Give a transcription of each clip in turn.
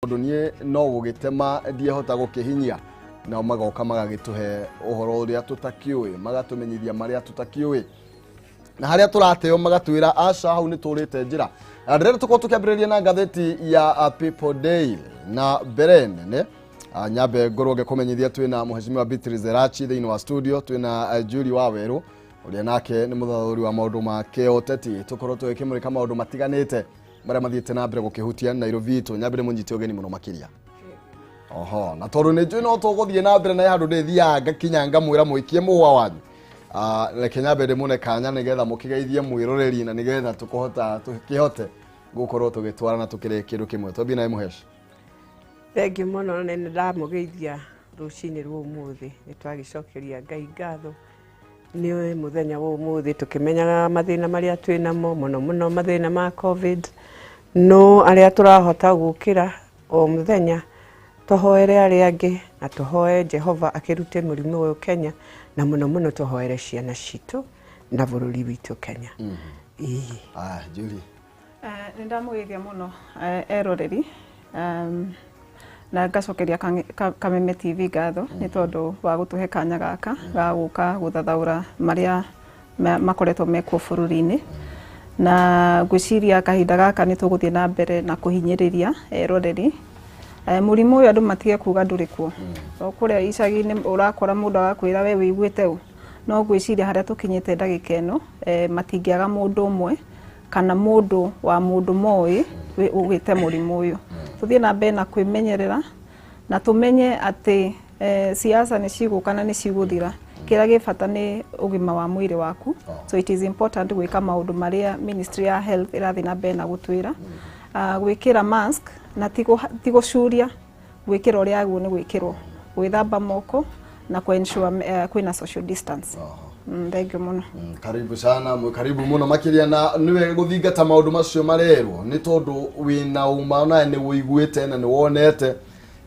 Tondũ niĩ no gũgĩtema ndiehota gũkĩhinyia, nao magoka magagĩtũhe ũhoro ũrĩa tũtakĩũĩ, magatũmenyithia marĩa tũtakĩũĩ na harĩa tũrateo, magatwĩra aca, hau nĩ tũrĩte njĩra. Na ndĩrenda tũkorwo tũkĩambĩrĩria na ngathĩti ya People Daily na mbere nene, nyambe ngorwo ngĩkũmenyithia twĩna Mheshimiwa Beatrice Elachi thĩinĩ wa studio, twĩna Julie Wawerũ ũrĩa nake nĩ mũthathũri wa maũndũ ma kĩũteti, tũkorwo tũgĩkĩmũrĩka maũndũ matiganĩte marĩa mathiĩte na mbere gũkĩhutia Nairobi itũ. Nyambe ndĩmũnyite ũgeni mũno makĩria. Oho, na tondũ nĩ njũĩ no tũgũthiĩ na mbere na handũ ndĩthiaga ngakinya ngamwĩra mũikie mũhwa wanyu. Reke nyambe ndĩmũne kanya nĩgetha mũkĩgeithie mwĩroreri na nĩgetha tũkũhota tũkĩhote gũkorwo tũgĩtwarana tũkĩrĩ kĩndũ kĩmwe. Twambie nawe, Mũhesh. Thengiũ mũno, na nĩ ndamũgeithia rũcinĩ rwa ũmũthĩ. Nĩ twagĩcokeria Ngai ngatho nĩ mũthenya wa ũmũthĩ, tũkĩmenyaga mathĩna marĩa twĩ namo, mũno mũno mathĩna ma COVID, no arĩa tũrahota gũkĩra o mũthenya, tũhoere arĩa angĩ na tũhoe Jehova akĩrute mũrimũ ũyũ Kenya, na mũno mũno tũhoere ciana citũ na bũrũri witũ Kenya. Ĩĩ. Julie. Nĩ ndamũgeithia mũno eroreri, na ngacokeria Kameme TV ngatho nĩ tondũ wa gũtũhe kanya gaka ga gũka gũthathaũra marĩa makoretwo mekuo bũrũri-inĩ. Na ngwĩciria kahinda gaka nĩ tũgũthiĩ na mbere na kũhinyĩrĩria eroreri, mũrimũ ũyũ andũ matige kuga ndũrĩ kuo. O kũrĩa icagi-inĩ ũrakora mũndũ agakwĩra we wĩiguĩte ũ, no ngwĩciria harĩa tũkinyĩte ndagĩka ĩno, matingĩaga mũndũ ũmwe kana mũndũ wa mũndũ moĩ ũgĩte mũrimũ ũyũ. Tũthiĩ na mbere na kwĩmenyerera na tũmenye atĩ siasa nĩ cigũka na nĩ cigũthira. Kĩrĩa gĩ bata nĩ ũgima wa mwĩrĩ waku. So it is important gwĩka maũndũ marĩa Ministry ya Health ĩrathiĩ na mbere na gũtwĩra, gwĩkĩra mask na ti gũcuria, gwĩkĩra ũrĩa yagĩrĩirwo nĩ gwĩkĩrwo, gwĩthamba moko na kũ ensure kwĩna social distance. Thank you mũno. Karibu sana, karibu mũno makĩria. Na nĩwe gũthingata maũndũ macio marerwo nĩ tondũ wĩna ũma ona nĩ wũiguĩte na nĩ wonete.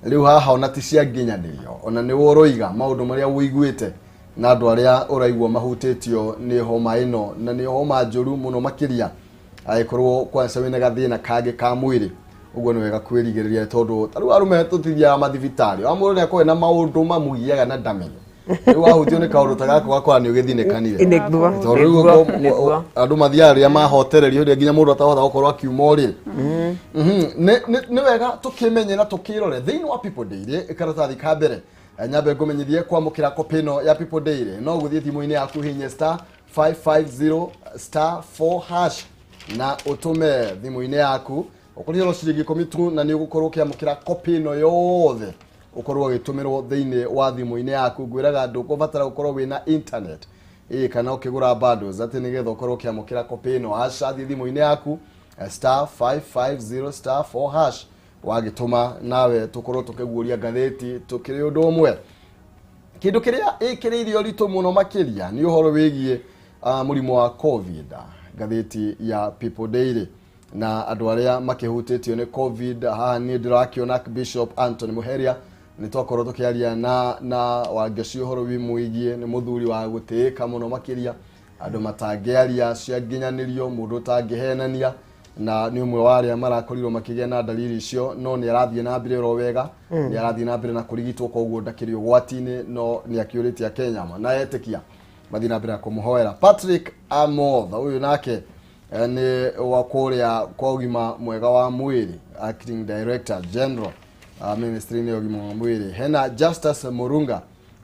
Rĩu haha ona ti cia nginyanĩrio, ona nĩ ũroiga maũndũ marĩa wũiguĩte na andũ arĩa ũraigua mahutĩtio nĩ homa ĩno, na nĩ homa njũru mũno makĩria angĩkorwo kwanza wĩna gathĩna kangĩ ka mwĩrĩ. Ũguo nĩ wega kwĩrigĩrĩria, tondũ ta rĩu arũme tũtithiaga mathibitarĩ wa mũndũ nĩ akoragwo na maũndũ mamũgiaga na ndamenye. Rĩu wahutio nĩ kaũndũ ta gaka ũgakora nĩ ũgĩthinĩkanire. Nĩguo. Tondũ rĩu Nĩguo. Andũ mathiaga rĩrĩa mahotererio, rĩrĩa nginya mũndũ atahota gũkorwo akiuma ũrĩrĩ. Nĩ wega tũkĩmenye na tũkĩrore thĩinĩ wa People Daily karatathi ka mbere. Nyambe ngũmenyithie kwamũkĩra kopi ĩno ya People Daily no gũthiĩ thimũ-inĩ yaku, hihinye *550*4# na ũtũme thimũ-inĩ yaku ũkũrĩhĩrwo ciringi 10 tu, na nĩ ũgũkorwo ũkĩamũkĩra kopi ĩno yothe, ũkorwo ũgĩtũmĩrwo thĩinĩ wa thimũ-inĩ yaku. Ngwĩraga ndũkũbatara gũkorwo wĩna internet ĩ kana ũkĩgũra bundles atĩ nĩgetha ũkorwo ũkĩamũkĩra kopi ĩno. Aca, thiĩ thimũ-inĩ yaku, *550*4#, wagĩtũma nawe tũkorwo tũkĩguũria ngathĩti tũkĩrĩ ũndũ ũmwe. Kĩndũ kĩrĩa ĩkĩrĩire ũritũ mũno makĩria nĩ ũhoro wĩgiĩ mũrimũ wa COVID. Ngathĩti ya People Daily na andũ arĩa makĩhutĩtio nĩ COVID, haha niĩ ndĩrakĩona Bishop Anthony Muheria. Nĩ twakorwo tũkĩaria na Wangeci ũhoro wĩmwĩgiĩ. Nĩ mũthuri wa gũtĩĩka mũno makĩria, andũ matangĩaria cia nginyanĩrio, mũndũ ũtangĩhenania, na nĩ ũmwe wa arĩa marakorirwo makĩgĩa na dalili icio, no nĩ arathiĩ na mbere oro wega, nĩ arathiĩ na mbere na kũrigitwo, koguo ndakĩrĩ ũgwati-inĩ, no nĩ akĩũrĩtie Akenya na etĩkia mathiĩ na mbere na kũmũhoera. Patrick Amoth ũyũ nake nĩ wa kũrĩa kwa ũgima mwega wa mwĩrĩ, acting director general ministry-inĩ ya ũgima wa mwĩrĩ. Hena Justus Murunga,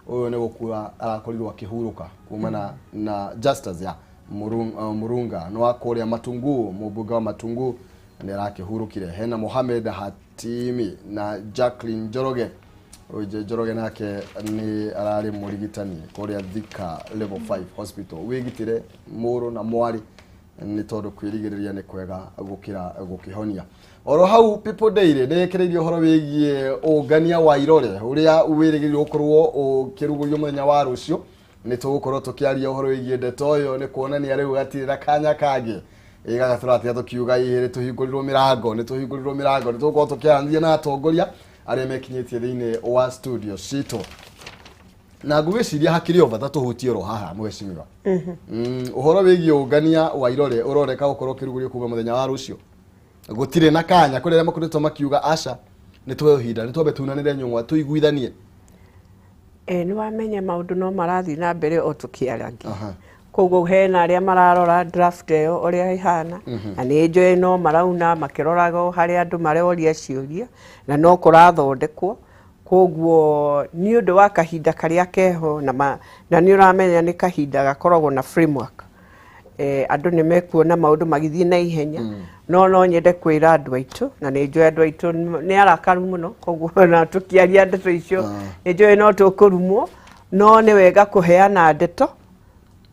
ũyũ nĩ gũkua arakorirwo akĩhurũka kumana na Justus ya Murunga nĩ wa kũrĩa Matungu, mũmbunge wa Matungu nĩ arakĩhurũkire. Hena Mohamed Hatimi na Jacqueline Njoroge. Ũyũ Njoroge nake nĩ ararĩ mũrigitani kũrĩa Thika Level 5 Hospital. Wĩgitĩre, mũrũ na mwarĩ, nĩ tondũ kwĩrigĩrĩria nĩ kwega gũkĩra gũkĩhonia. Oro hau People Daily nĩ ĩkĩrĩirie ũhoro wĩgiĩ ũngania wa irore ũrĩa wĩrĩgĩrĩirwo gũkorwo ũkĩrugũrio mũthenya wa rũciũ. Nĩ tũgũkorwo tũkĩaria ũhoro wĩgiĩ ndeto ĩyo, nĩ kuonania rĩu gatirĩ na kanya kangĩ ĩgaga tũratia tũkiuga ĩhĩ, nĩ tũhingũrirwo mĩrango, nĩ tũhingũrirwo mĩrango. Nĩ tũgũkorwo tũkĩaranĩria na atongoria arĩa mekinyĩtie thĩinĩ wa studio citũ, na ngwĩciria hakĩrĩ o bata tũhutie oro haha, mheshimiwa. Ũhoro wĩgiĩ ũngania wa irore ũroreka gũkorwo ũkĩrugũrio kuma mũthenya wa rũciũ, gũtirĩ na kanya kũrĩ arĩa makoretwo makiuga aca. Nĩ tuoe ihinda, nĩ twambe tunanĩre nyũng'wa, tũiguithanie. Nĩ wamenya maũndũ no marathiĩ na mbere o tũkĩaragia. Koguo hena arĩa mararora draft ĩyo ũrĩa ĩhana, na nĩ njũĩ no marauna makĩroraga o harĩa andũ maroria ciũria, na no kũrathondekwo. Koguo nĩ ũndũ wa kahinda karĩa keho, na nĩ ũramenya nĩ kahinda gakoragwo na framework. Andũ nĩ mekuona maũndũ magĩthiĩ na ihenya, no nyende kwĩra andũ aitũ, na nĩ njũĩ andũ aitũ nĩ arakaru mũno, koguo na tũkĩaria ndeto icio nĩ njũĩ no tũkũrumwo, no nĩ wega kũheana ndeto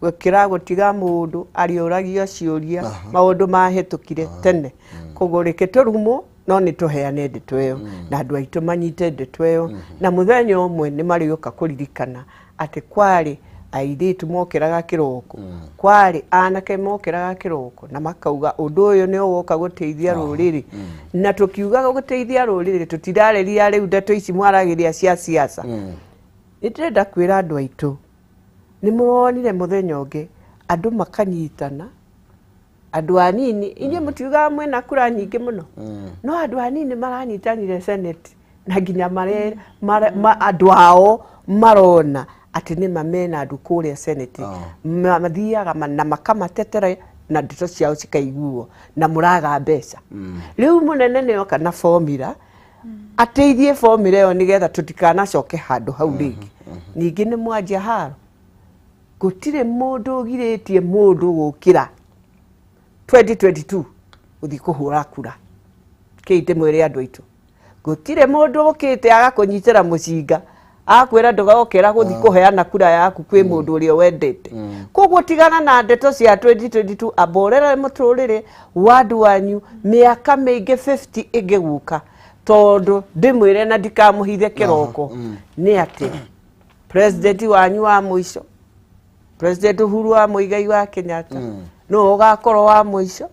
gũkĩra gũtiga mũndũ arĩũragio ciũria maũndũ mahĩtũkire tene. Koguo reke tũrumwo, no nĩ tũheane ndeto ĩyo na andũ aitũ manyite ndeto ĩyo, na mũthenya ũmwe nĩ marĩũka kũririkana atĩ kwarĩ airĩtu mokĩraga kĩroko, kwarĩ anake mokĩraga kĩroko na makauga ũndũ ũyũ nĩ ũgũka gũteithia rũrĩrĩ. Na tũkiuga gũteithia rũrĩrĩ, tũtirarĩria rĩu ndeto ici mwaragĩria cia siasa. Nĩ ndĩrenda kwĩra andũ aitũ, nĩ mũronire mũthenya ũngĩ andũ makanyitana, andũ anini, inyuĩ mũtiugaga mwĩna kura nyingĩ mũno, no andũ anini maranyitanire Senate, na nginya andũ ao marona atĩ nĩma mena andũ kũrĩa Senate. Mathiaga na makamatetera na ndeto ciao cikaiguo, na mũraga mbeca. Rĩu mũnene nĩ oka na formula ateithie formula ĩyo nĩgetha tũtikanacoke handũ hau rĩngĩ. Ningĩ nĩ mwanjia haro, gũtirĩ mũndũ ũgirĩtie mũndũ gũkĩra 2022 gũthiĩ kũhũra kura. Kĩi ndĩmwĩre andũ aitũ, gũtirĩ mũndũ ũkĩte agakũnyitĩra mũcinga akwĩra ndũgokĩra gũthiĩ kũheana kura yaku kwĩ mũndũ ũrĩa wendete. Koguo tigana na ndeto cia 2022, amborere mũtũrĩre wa andũ anyu mĩaka mĩingĩ 50 ĩngĩgũka, tondũ ndĩmwĩre na ndikamũhithe kĩroko nĩ atĩ president wanyu wa mũico, President Uhuru wa Muigai wa Kenyatta, no ũgakorwo wa mũico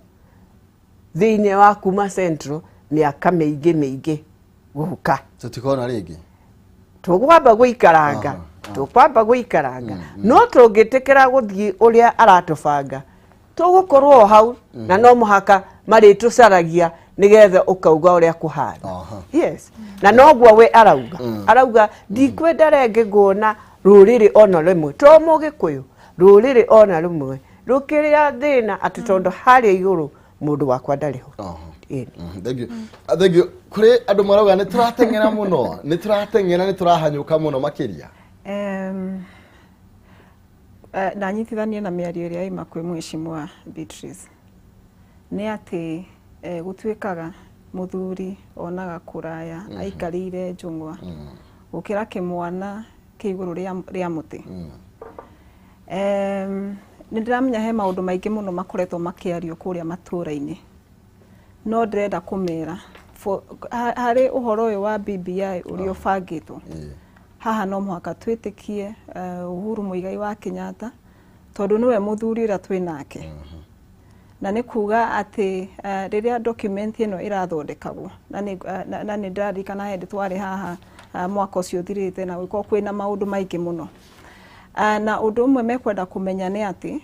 thĩinĩ wa kuma Central mĩaka mĩingĩ mĩingĩ gũka. Tũtikona rĩngĩ. Tũkwamba gũikaranga, tũkwamba gũikaranga, no tũngĩtĩkĩra gũthiĩ ũrĩa aratũbanga, tũgũkorwo o hau, na no mũhaka marĩtũcaragia nĩgetha ũkauga ũrĩa kũhana. Yes, na noguo we arauga ndikwenda rĩngĩ nguona rũrĩrĩ ona rĩmwe, to mũgĩkũyũ, rũrĩrĩ ona rĩmwe rũkĩrĩa thĩna atĩ tondũ harĩa igũrũ mũndũ wakwa ndarĩ ho. Ĩni. Thank you. Thank you. Kũrĩ andũ marauga nĩ tũrateng'era mũno, nĩ tũrateng'era, nĩ tũrahanyũka mũno makĩria. Ndanyitithania na mĩario ĩrĩa ima kwĩ Mheshimiwa Beatrice, nĩ atĩ gũtuĩkaga mũthuri onaga kũraya aikarĩire njũng'wa gũkĩra kĩmwana kĩ igũrũ rĩa mũtĩ. Nĩ ndĩramenya he maũndũ maingĩ mũno makoretwo makĩario kũrĩa matũũra-inĩ, no ndĩrenda kũmera harĩ ũhoro ũyũ wa BBI ũrĩa ũbangĩtwo haha, no mũhaka twĩtĩkie Uhuru Muigai wa Kenyatta, tondũ nĩwe mũthuri ũrĩa twĩ nake, na nĩ kuga atĩ rĩrĩa document ĩno ĩrathondekagwo, na nĩ ndĩraririkana hĩndĩ twarĩ haha mwaka ũcio ũthirĩte na gũkorwo kwĩna maũndũ maingĩ mũno. Na ũndũ ũmwe mekwenda kũmenya nĩ atĩ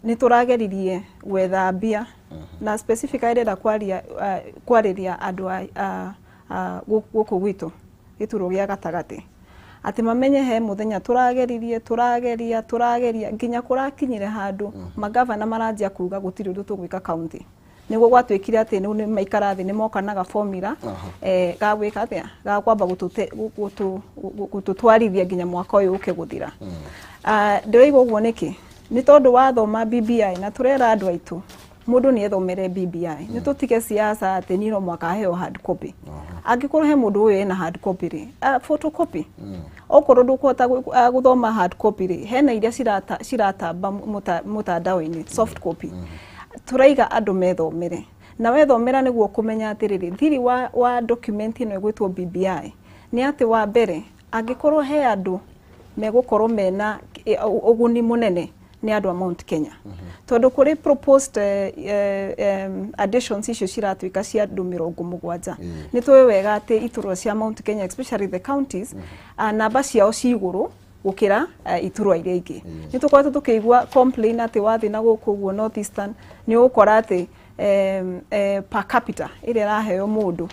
nĩ tũrageririe gwetha mbia, na specifically ndĩrenda kwaria kwarĩria andũ a gũkũ gwitũ gĩturwa gĩa gatagatĩ, atĩ mamenye he mũthenya tũrageririe, tũrageria, tũrageria nginya kũrakinyire handũ magavana maranjia kuga gũtirĩ ũndũ tũgwĩka county. Nĩguo gwatuĩkire atĩ rĩu nĩ maikara thĩ, nĩ mokanaga formula ga gwĩka atĩa, ga kwamba gũtũtwarithia nginya mwaka ũyũ ũke gũthira. Ndĩroiga ũguo nĩkĩ? Nĩ tondũ wathoma BBI, na tũrera andũ aitũ mũndũ nĩ ethomere BBI, nĩ tũtige siasa atĩ niĩ no mũhaka heo hard copy. Angĩkorwo he mũndũ ũyũ ena hard copy rĩ, photocopy. Okorwo ndũkũhota gũthoma hard copy rĩ, hena iria ciratamba mũtandao-inĩ, soft copy. Tũraiga andũ methomere, na wethomera nĩguo kũmenya atĩrĩrĩ, thiri wa document ĩno ĩgwĩtwo BBI nĩ atĩ wa mbere, angĩkorwo he andũ megũkorwo mena ũguni mũnene, nĩ andũ a Mount Kenya, tondũ kũrĩ proposed additions icio ciratuĩka cia andũ 70. Nĩ tũĩ wega atĩ iturwa cia Mount Kenya, especially the counties, namba ciao ci igũrũ gũkĩra iturwa iria ingĩ. Nĩ tũkoretwo tũkĩigua complain atĩ wathiĩ na gũkũ ũguo North Eastern, nĩ ũgũkora atĩ per capita ĩrĩa ĩraheo mũndũ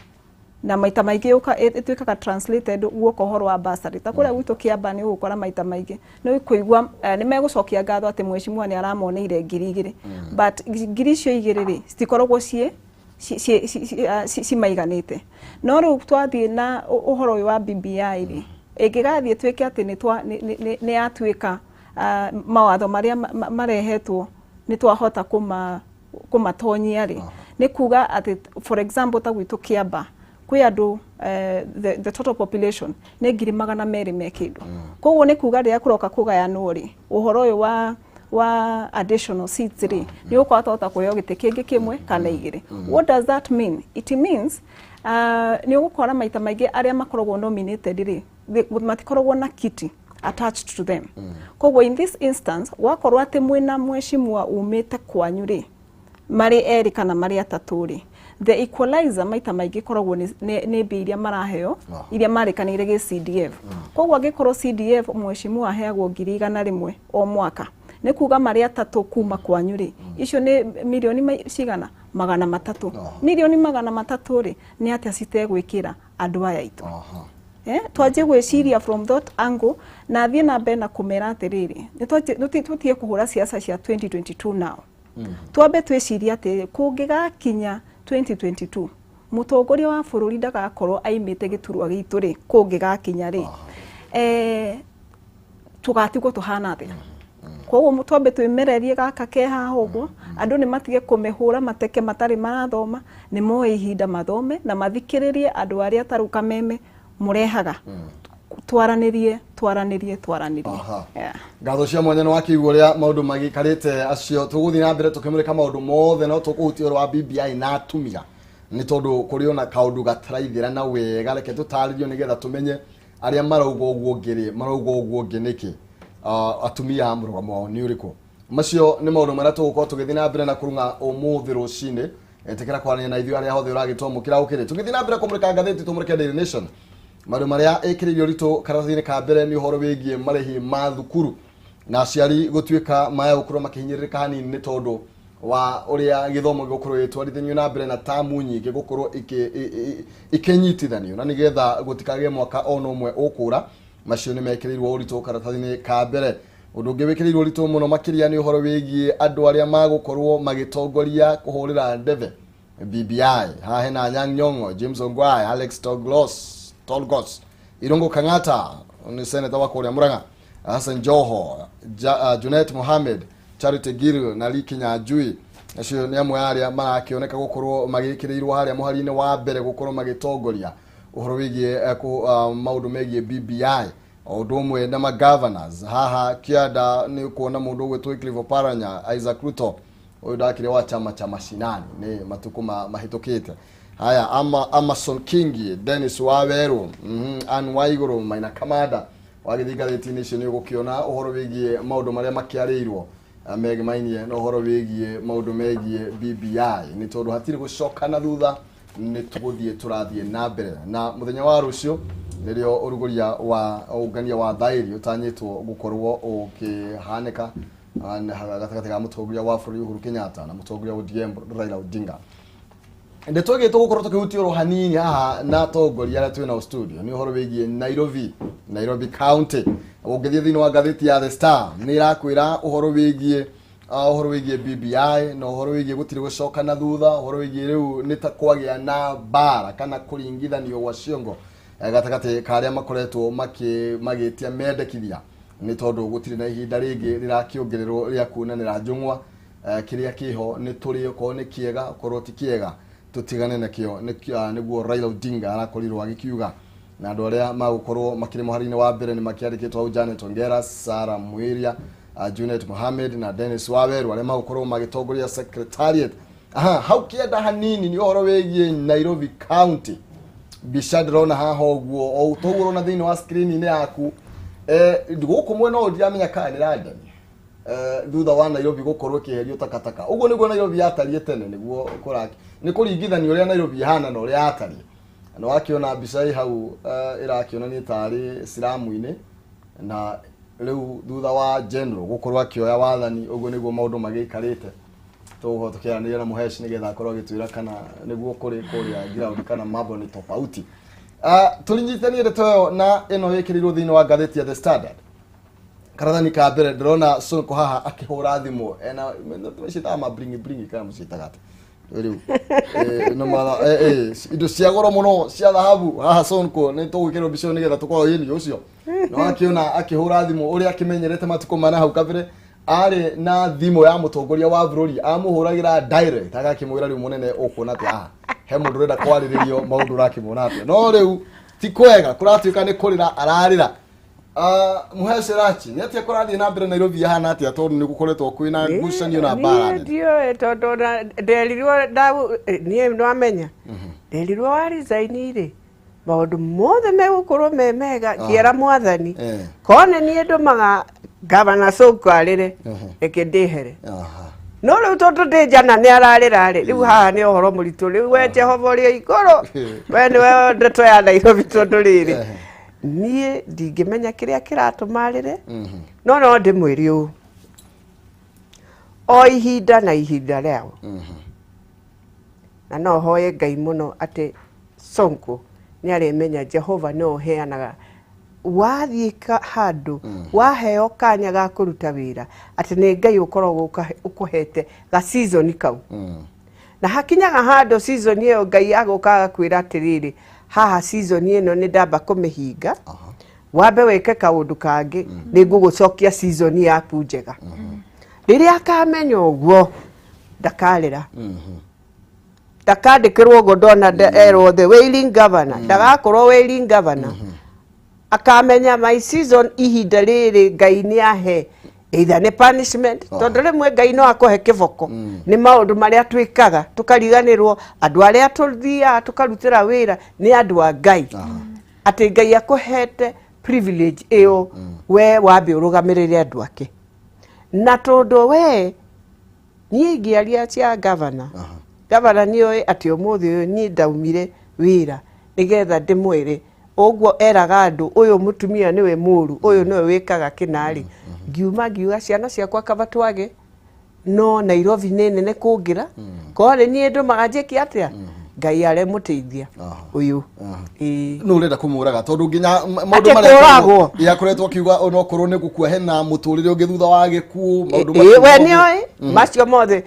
Na maita maingĩ yũka ĩtuĩkaga translated guoka ũhoro wa bursary. Ta kũrĩa gwitũ Kĩamba nĩ ũgũkora maita maingĩ nĩ ũkũigua nĩ megũcokia ngatho atĩ mheshimiwa nĩ aramoneire 2,000, but 2,000 rĩ, citikoragwo ciĩ cimaiganĩte. No rĩu twathiĩ na ũhoro ũyũ wa BBI rĩ, ĩngĩgathiĩ tuĩke atĩ nĩ yatuĩka mawatho marĩa marehetwo nĩ twahota kũmatonyia rĩ, nĩ kuga atĩ, for example, ta gwitũ Kĩamba kwĩ andũ, the total population nĩ 200,000 me kĩndũ. Koguo nĩ kuga rĩrĩa kũroka kũgayanwo rĩ, ũhoro ũyũ wa additional seats rĩ, nĩ ũgũkorwo twahota kũheo gĩtĩ kĩngĩ kĩmwe kana igĩrĩ. What does that mean? It means nĩ ũgũkora maita maingĩ arĩa makoragwo nominated rĩ, matikoragwo na kiti attached to them. Koguo in this instance, wakorwo atĩ mwĩna mheshimiwa umĩte kwanyu rĩ, marĩ erĩ kana marĩ atatũ rĩ, the equalizer maita maingĩ ĩkoragwo nĩ mbia iria maraheo, iria marĩkanĩire gĩ CDF. Koguo angĩkorwo CDF mheshimiwa aheagwo 100,000 o mwaka, nĩ kuga marĩ atatũ kuma kwanyu rĩ, icio nĩ mirioni cigana? 300. Mirioni 300 rĩ, nĩ atĩa citegwĩkĩra andũ aya aitũ? Twanjie gwĩciria from that angle na thiĩ na mbere na kũmera atĩrĩrĩ, nĩ tũtige kũhũra siasa cia 2022 now. Twambe twĩcirie atĩrĩrĩ, kũngĩgakinya 2022 mũtongoria wa bũrũri ndagakorwo aimĩte gĩturwa gitũ rĩ, kũngĩgakinya rĩ, tũgatigwo tũhana atĩa? Koguo twambe twĩmererie gaka ke haha ũguo, andũ nĩ matige kũmĩhũra mateke matarĩ marathoma. Nĩ moe ihinda mathome na mathikĩrĩrie andũ arĩa tarĩu Kameme mũrehaga, twaranĩrie, twaranĩrie, twaranĩrie. Ngatho cia mwanya. Nĩ wakĩigua ũrĩa maũndũ magĩikarĩte acio. Tũgũthiĩ na mbere tũkĩmũrĩka maũndũ mothe, no tũkũhutia ũhoro wa BBI na atumia, nĩ tondũ kũrĩ ona kaũndũ gataraithĩra na wega. Reke tũtarĩrio nĩgetha tũmenye arĩa marauga ũguo ũngĩ rĩ, marauga ũguo ũngĩ nĩkĩ? Atumia mũrũgamo wao nĩ ũrĩkũ? Macio nĩ maũndũ marĩa tũgũkorwo tũgĩthiĩ na mbere na kũrung'a ũmũthĩ rũcinĩ. Ĩtĩkĩra kwaranĩria na ithuĩ arĩa hothe ũragĩtwamũkĩra ũkĩrĩ. Tũgĩthiĩ na mbere kũmũrĩka ngathĩti, tũmũrĩke Daily Nation. Maũndũ marĩa ĩkĩrĩirio ũritũ karatathi-inĩ ka mbere nĩ ũhoro wĩgiĩ marĩhi ma thukuru na aciari gũtuĩka maya gũkorwo makĩhinyĩrĩrĩka hanini nĩ tondũ wa ũrĩa gĩthomo gĩgũkorwo gĩtwarithanio na mbere na tamu nyingĩ gũkorwo ikĩnyitithanio na nĩgetha gũtikagĩe mwaka ona ũmwe ũkũra. Macio nĩ mekĩrĩirwo ũritũ karatathi-inĩ ka mbere. Ũndũ ũngĩ wĩkĩrĩirwo ũritũ mũno makĩria nĩ ũhoro wĩgiĩ andũ arĩa magũkorwo magĩtongoria kũhũrĩra ndebe BBI. Haha hena Anyang' Nyong'o, James Ongwae, Alex Tolgos, Irungu Kang'ata nĩ seneta wa kũrĩa Murang'a, Hassan Joho, Junet Mohamed, Charity Gill na Lee Kinyanjui. Acio nĩ amwe a arĩa marakĩoneka gũkorwo magĩkĩrĩirwo harĩa mũhari-inĩ wa mbere gũkorwo magĩtongoria ũhoro wĩgiĩ maũndũ megiĩ BBI, o ũndũ ũmwe na magovernors. Haha kĩanda nĩ kuona mũndũ ũgwĩtwo Wycliffe Oparanya, Isaac Ruto ũyũ ndakĩrĩ wa chama cha mashinani nĩ matukũ mahĩtũkĩte haya, Amason Kingi, Dennis Waweru, Anne Waiguru, Maina Kamanda. Wagĩthiĩ ngathĩti-inĩ icio nĩ ũgũkĩona ũhoro wĩgiĩ maũndũ marĩa makĩarĩirwo megemainie na ũhoro wĩgiĩ maũndũ megiĩ BBI, nĩ tondũ hatirĩ gũcoka na thutha, nĩ tũgũthiĩ tũrathiĩ na mbere. Na mũthenya wa rũciũ nĩrĩo ũrugũria wa ũngania wa thaĩri ũtanyĩtwo gũkorwo ũkĩhanĩka gatagatĩ ga mũtongoria wa bũrũri Uhuru Kenyatta na mũtongoria wa ODM Raila Odinga. Ndeto ĩngĩ tũgũkorwo tũkĩhutia oro hanini haha na atongoria arĩa twĩ nao studio nĩ ũhoro wĩgiĩ Nairobi, Nairobi County. Ũngĩthiĩ thĩinĩ wa ngathĩti ya The Star, nĩ ĩrakwĩra ũhoro wĩgiĩ BBI na ũhoro wĩgiĩ gũtirĩ gũcoka na thutha, ũhoro wĩgiĩ rĩu nĩ ta kwagĩa na mbara kana kũringithanio gwa ciongo gatagatĩ ka arĩa makoretwo magĩtia mendekithia, nĩ tondũ gũtirĩ na ihinda rĩngĩ rĩrakĩongererwo rĩa kuonanĩra njũng'wa. Kĩrĩa kĩho nĩ tũrĩ, okorwo nĩ kĩega, okorwo ti kĩega, tũtigane nakĩo. Nĩguo Raila Odinga arakorirwo agĩkiuga. Na andũ arĩa magũkorwo makĩrĩ mũhari-inĩ wa mbere nĩ makĩandĩkĩtwo hau: Janet Ongera, Sarah Mwiria, Junet Mohamed na Dennis Waweru, arĩa magũkorwo magĩtongoria secretariat. Aha, hau kĩenda hanini nĩ ũhoro wĩgiĩ Nairobi County. Mbica ndĩrona haha ũguo, o toguo ũrona thĩinĩ wa screen-inĩ yaku, gũkũ mwena ũyũ ndiramenya kana nĩ London, thutha wa Nairobi gũkorwo ĩkĩeherio takataka. Ũguo nĩguo Nairobi yatariĩ tene. Nĩguo kũraki nĩ kũringithanio ũrĩa Nairobi ĩhana na ũrĩa yatariĩ. Na wakĩona mbica ĩ hau, ĩrakĩonania tarĩ siramu-inĩ, na rĩu thutha wa general gũkorwo akĩoya wathani, ũguo nĩguo maũndũ magĩikarĩte. Tũgũkorwo tũkĩaranĩria na Mũhesh nĩgetha akorwo agĩtwĩra kana nĩguo kũrĩ kũrĩa ground kana mambo nĩ tofauti. Tũrinyitanie ndeto ĩyo na ĩno ĩkĩrĩirwo thĩinĩ wa ngathĩti ya The Standard. Karathani ka mbere ndĩrona Sonko haha akĩhũra thimũ ena ciĩtaga ma bling bling kana mũciĩtaga atĩa rĩu no matha indo cia goro mũno cia thahabu haha Sonko nĩ tũgwĩkĩrwo mbica ĩyo nĩgetha tũkorwo ĩni ũcio no akĩona akĩhũra thimũ ũrĩa akĩmenyerete matukũ mana hau kabere arĩ na thimũ ya mũtongoria wa bũrũri amũhũragĩra direct agakĩmwĩra rĩu mũnene ũkuona atĩa haha he mũndũ ũrenda kwarĩrĩrio maũndũ ũrakĩmwona atĩa no rĩu ti kwega kũratuĩka nĩ kũrĩra ararĩra. Mũhece Rachi nĩ atĩa kũrathiĩ na mbere Nairobi yahana atĩa tondũ nĩ gũkoretwo kwĩna ngucanio na mbara nene? Ndiũĩ tondũ ona nderirwo niĩ nĩwamenya nderirwo wa resign rĩ maũndũ mothe megũkorwo me mega ngĩera mwathani kone niĩ ndũmaga gavana Sonko arĩre reke ndĩhere. No rĩu tondũ ndĩ njana nĩ ararĩra rĩ rĩu haha nĩ ũhoro mũritũ rĩu we Jehova ũrĩ igũrũ we nĩwe ndeto ya Nairobi tondũ rĩrĩ niĩ ndingĩmenya kĩrĩa kĩratũma arĩre no no ndĩmwĩre ũũ o ihinda na ihinda rĩao na no hoye Ngai mũno atĩ Sonko nĩ arĩmenya Jehova nĩwe ũheanaga wathiĩ handũ waheo kanya ga kũruta wĩra atĩ nĩ Ngai ũkoragwo ũkũhete ga season kau na hakinyaga handũ season ĩyo Ngai agoka agakwĩra atĩrĩrĩ haha season ĩno nĩ ndamba kũmĩhinga wambe wĩke kaũndũ kangĩ nĩ ngũgũcokia season yaku njega. Rĩrĩa akamenya ũguo ndakarĩra ndakandĩkĩrwo ũguo ndona erwo the wailing governor ndagakorwo wailing governor akamenya my season ihinda rĩrĩ Ngai nĩ ahe either nĩ punishment tondũ rĩmwe Ngai no akũhe kĩboko nĩ maũndũ marĩa twĩkaga tũkariganĩrwo andũ arĩa tũthiaga tũkarutĩra wĩra nĩ andũ a Ngai atĩ Ngai akũhete privilege ĩyo we wambe ũrũgamĩrĩre andũ ake na tondũ we niĩ ingĩaria cia gavana gavana nĩoĩ atĩ ũmũthĩ ũyũ niĩ ndaumire wĩra nĩgetha ndĩmwĩre ũguo eraga andũ ũyũ mũtumia nĩwe mũru ũyũ nĩwe wĩkaga kĩnarĩ ngiuma ngiuga ciana ciakwa kaba twage no Nairobi nĩ nene kũngĩra korwo nĩ niĩ ndũmaga njĩke atĩa Ngai aremũteithia ũyũ. No ũrenda kũmũraga tondũ nginya maũndũ marĩa yakoretwo akiuga onokorwo nĩ gũkua hena mũtũrĩre ũngĩ thutha wa gĩkuũ maũndũ macio we nĩoĩ macio mothe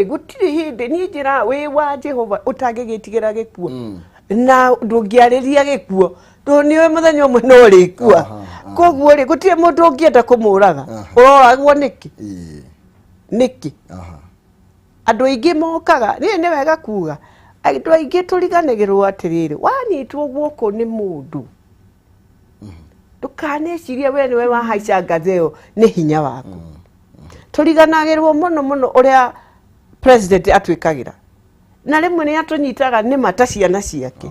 gũtirĩ hĩndĩ niĩ njĩra wĩ wa Jehova ũtangĩgĩtigĩra gĩkuũ na ndũngĩarĩria gĩkuũ tondũ nĩũĩ mũthenya ũmwe no ũrĩkua koguo rĩ gũtirĩ mũndũ ũngĩenda kũmũraga ũroragwo nĩkĩ nĩkĩ andũ aingĩ mokaga niĩ nĩ wega kuga andũ aingĩ tũriganagĩrwo atĩrĩrĩ wanyitwo guoko nĩ mũndũ ndũkanecirie we nĩwe wahaica ngathĩ ĩyo nĩ hinya waku tũriganagĩrwo mũno mũno ũrĩa president atwĩkagĩra na rĩmwe nĩ atũnyitaga nĩ mata ciana ciake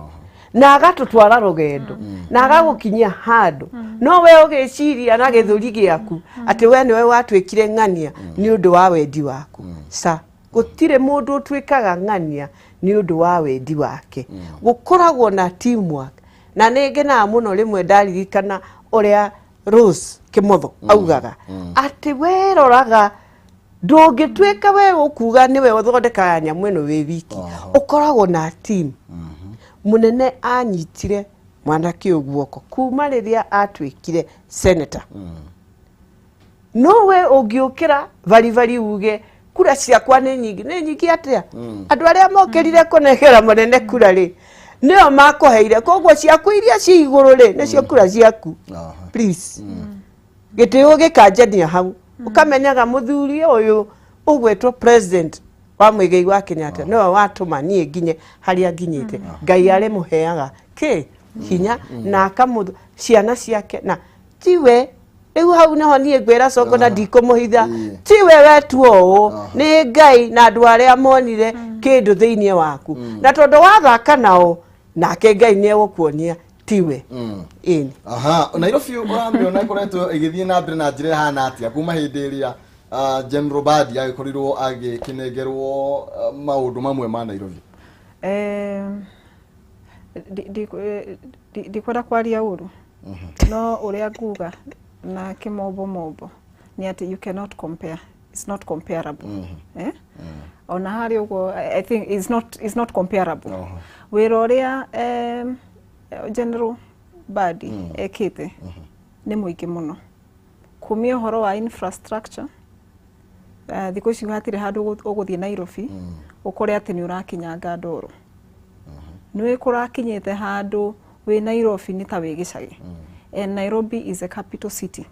na agatũtwara rũgendo na agagũkinyia handũ no we ũgĩciria na gĩthũri gĩaku atĩ we nĩwe watuĩkire ng'ania nĩ ũndũ wa wendi waku ca gũtirĩ mũndũ ũtuĩkaga ng'ania nĩ ũndũ wa wendi wake gũkoragwo na teamwork na nĩ ngenaga mũno rĩmwe ndaririkana ũrĩa Rose Kimotho augaga atĩ weroraga ndũngĩtuĩka we ũkuga nĩwe ũthondekaga nyamũ ĩno wĩ wiki ũkoragwo na team mũnene anyitire mwanake ũyũ guoko kuma rĩrĩa atuĩkire senator no we ũngĩũkĩra baribari uge kura ciakwa nĩ nyingĩ nĩ nyingĩ atĩa andũ arĩa mokĩrire kũnengera mũnene kura rĩ nĩo makũheire koguo ciaku iria ci igũrũ rĩ nĩcio kura ciaku please gĩtĩo gĩkanjania hau ũkamenyaga mũthuri ũyũ ũgwĩtwo president wa Muigai wa Kenyatta nĩwe watũma niĩ nginye harĩa nginyĩte Ngai arĩmũheaga kĩ hinya na akamũ ciana ciake na tiwe rĩu hau niho niĩ ngwĩra Sonko na ndikũmũhitha tiwe wetuo ũũ nĩ Ngai na andũ arĩa monire kĩndũ thĩinĩ waku na tondũ wathaka nao nake Ngai nĩ egũkuonia tiwe ĩni. Aha, Nairobi ũramĩona ĩkoretwo ĩgĩthiĩ na mbere na njĩra ĩhana atĩa kuma hĩndĩ ĩrĩa General Badi agĩkorirwo agĩkĩnengerwo maũndũ mamwe ma Nairobi? Ndikwenda kwaria ũru no ũrĩa nguga na kĩmombo mombo nĩ atĩ you cannot compare. It's not comparable. Eh? Ona harĩ ũguo, I think it's not comparable. Wĩra ũrĩa General Badi ekĩte nĩ mũingĩ mũno, kumia ũhoro wa infrastructure. Thikũ ici hatirĩ handũ ũgũthiĩ Nairobi ũkore atĩ nĩ ũrakinyanga ndoro. Nĩ kũrakinyĩte handũ wĩ Nairobi nĩ ta wĩ gĩcagi, and Nairobi is a capital city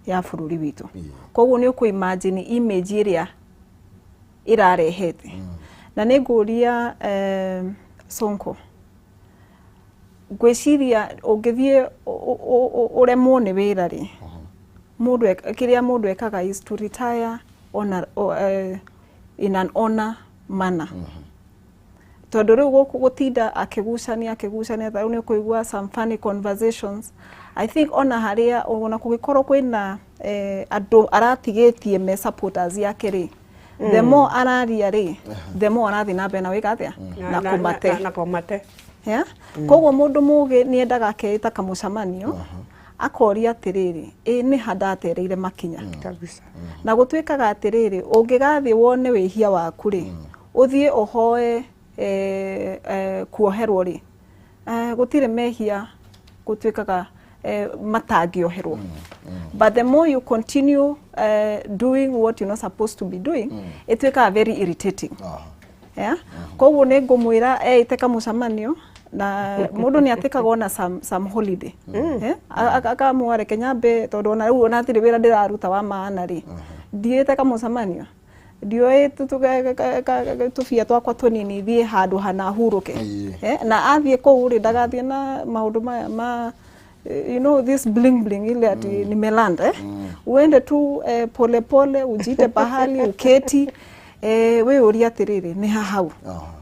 ya bũrũri witũ. Koguo nĩ ũkũ imagine image ĩrĩa ĩrarehete. Na nĩ ngũria Sonko, ngwĩciria ũngĩthiĩ ũremwo nĩ wĩra rĩ, mũndũ kĩrĩa mũndũ ekaga is to retire in an honor manner, tondũ rĩu gũkũ gũtinda akĩgucania akĩgucania, ta rĩu nĩ ũkũigua some funny conversations. I think ona harĩa ona kũngĩkorwo kwĩna andũ aratigĩtie me supporters yake rĩ, the more araria rĩ, the more arathiĩ na mbere na gwĩka atĩa, na kũmate. Na kũmate. Yeah? Koguo mũndũ mũgĩ nĩ endaga akeĩta kamũcemanio, akoria atĩrĩrĩ, ĩ nĩ ha ndatereire makinya? Kabisa. Na gũtuĩkaga atĩrĩrĩ, ũngĩgathiĩ wone wĩhia waku rĩ, ũthiĩ ũhoe kuoherwo rĩ, gũtirĩ mehia gũtuĩkaga matangĩoherwo. But the more you continue doing what you're not supposed to be doing, ĩtuĩkaga very irritating. Yeah? Koguo nĩ ngũmwĩra eĩte kamũcemanio, na mũndũ nĩ atĩkaga ona some holiday. Eh? Akamũa reke nyambe, tondũ ona rĩu ona hatirĩ wĩra ndĩraruta wa maana rĩ, ndiĩte kamũcemanio, ndioĩ tũbia twakwa tũnini, thiĩ handũ hana hurũke. Eh? Na athiĩ kũu rĩ, ndagathiĩ na maũndũ maya ma this bling bling ile ati nimeland, eh? Uende tu pole pole, ujiite pahali uketi, wĩyũrie atĩrĩrĩ, nĩ ha hau?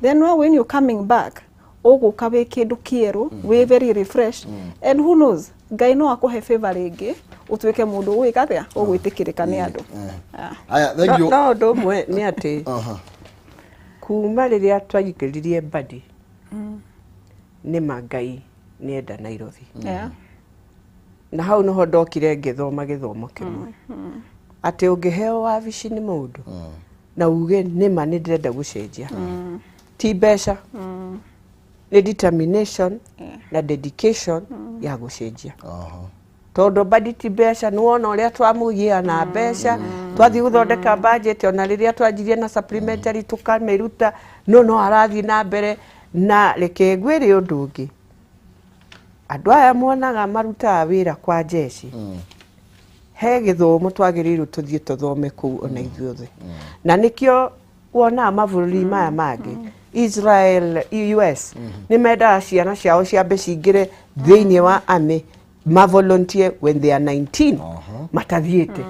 Then when you're coming back, ũgũka wĩ kĩndũ kĩerũ, wĩ very refreshed, and who knows, Ngai no akũhe favor rĩngĩ, ũtuĩke mũndũ ũgwĩka atĩa, ũgwĩtĩkĩrĩka nĩ andũ. Ah. Aya, thank you. No ũndũ ũmwe nĩ atĩ kuma rĩrĩa twaingĩririe Mbadi, nĩ ma Ngai nĩ enda Nairobi. Na hau nĩho ndokire ngĩthoma gĩthomo kĩmwe, atĩ ũngĩheo wabici nĩ mũndũ na uge nĩma nĩ ndĩrenda gũcenjia, ti mbeca, nĩ determination na dedication ya gũcenjia. Tondũ Mbadi ti mbeca, nĩ wona ũrĩa twamũgia na mbeca, twathiĩ gũthondeka budget, ona rĩrĩa twanjirie na supplementary tũkamĩruta, no arathiĩ na mbere. Na reke ngwĩre ũndũ ũngĩ, andũ aya monaga marutaga wĩra kwa jeshi, he gĩthomo twagĩrĩirwo tũthiĩ tũthome kũu ona ithuothe. Na nĩkĩo wonaga mabũrũri maya mangĩ, Israel, US, nĩ mendaga ciana ciao ciambe cingĩre thĩinĩ wa army, ma volunteer when they are 19, matathiĩte.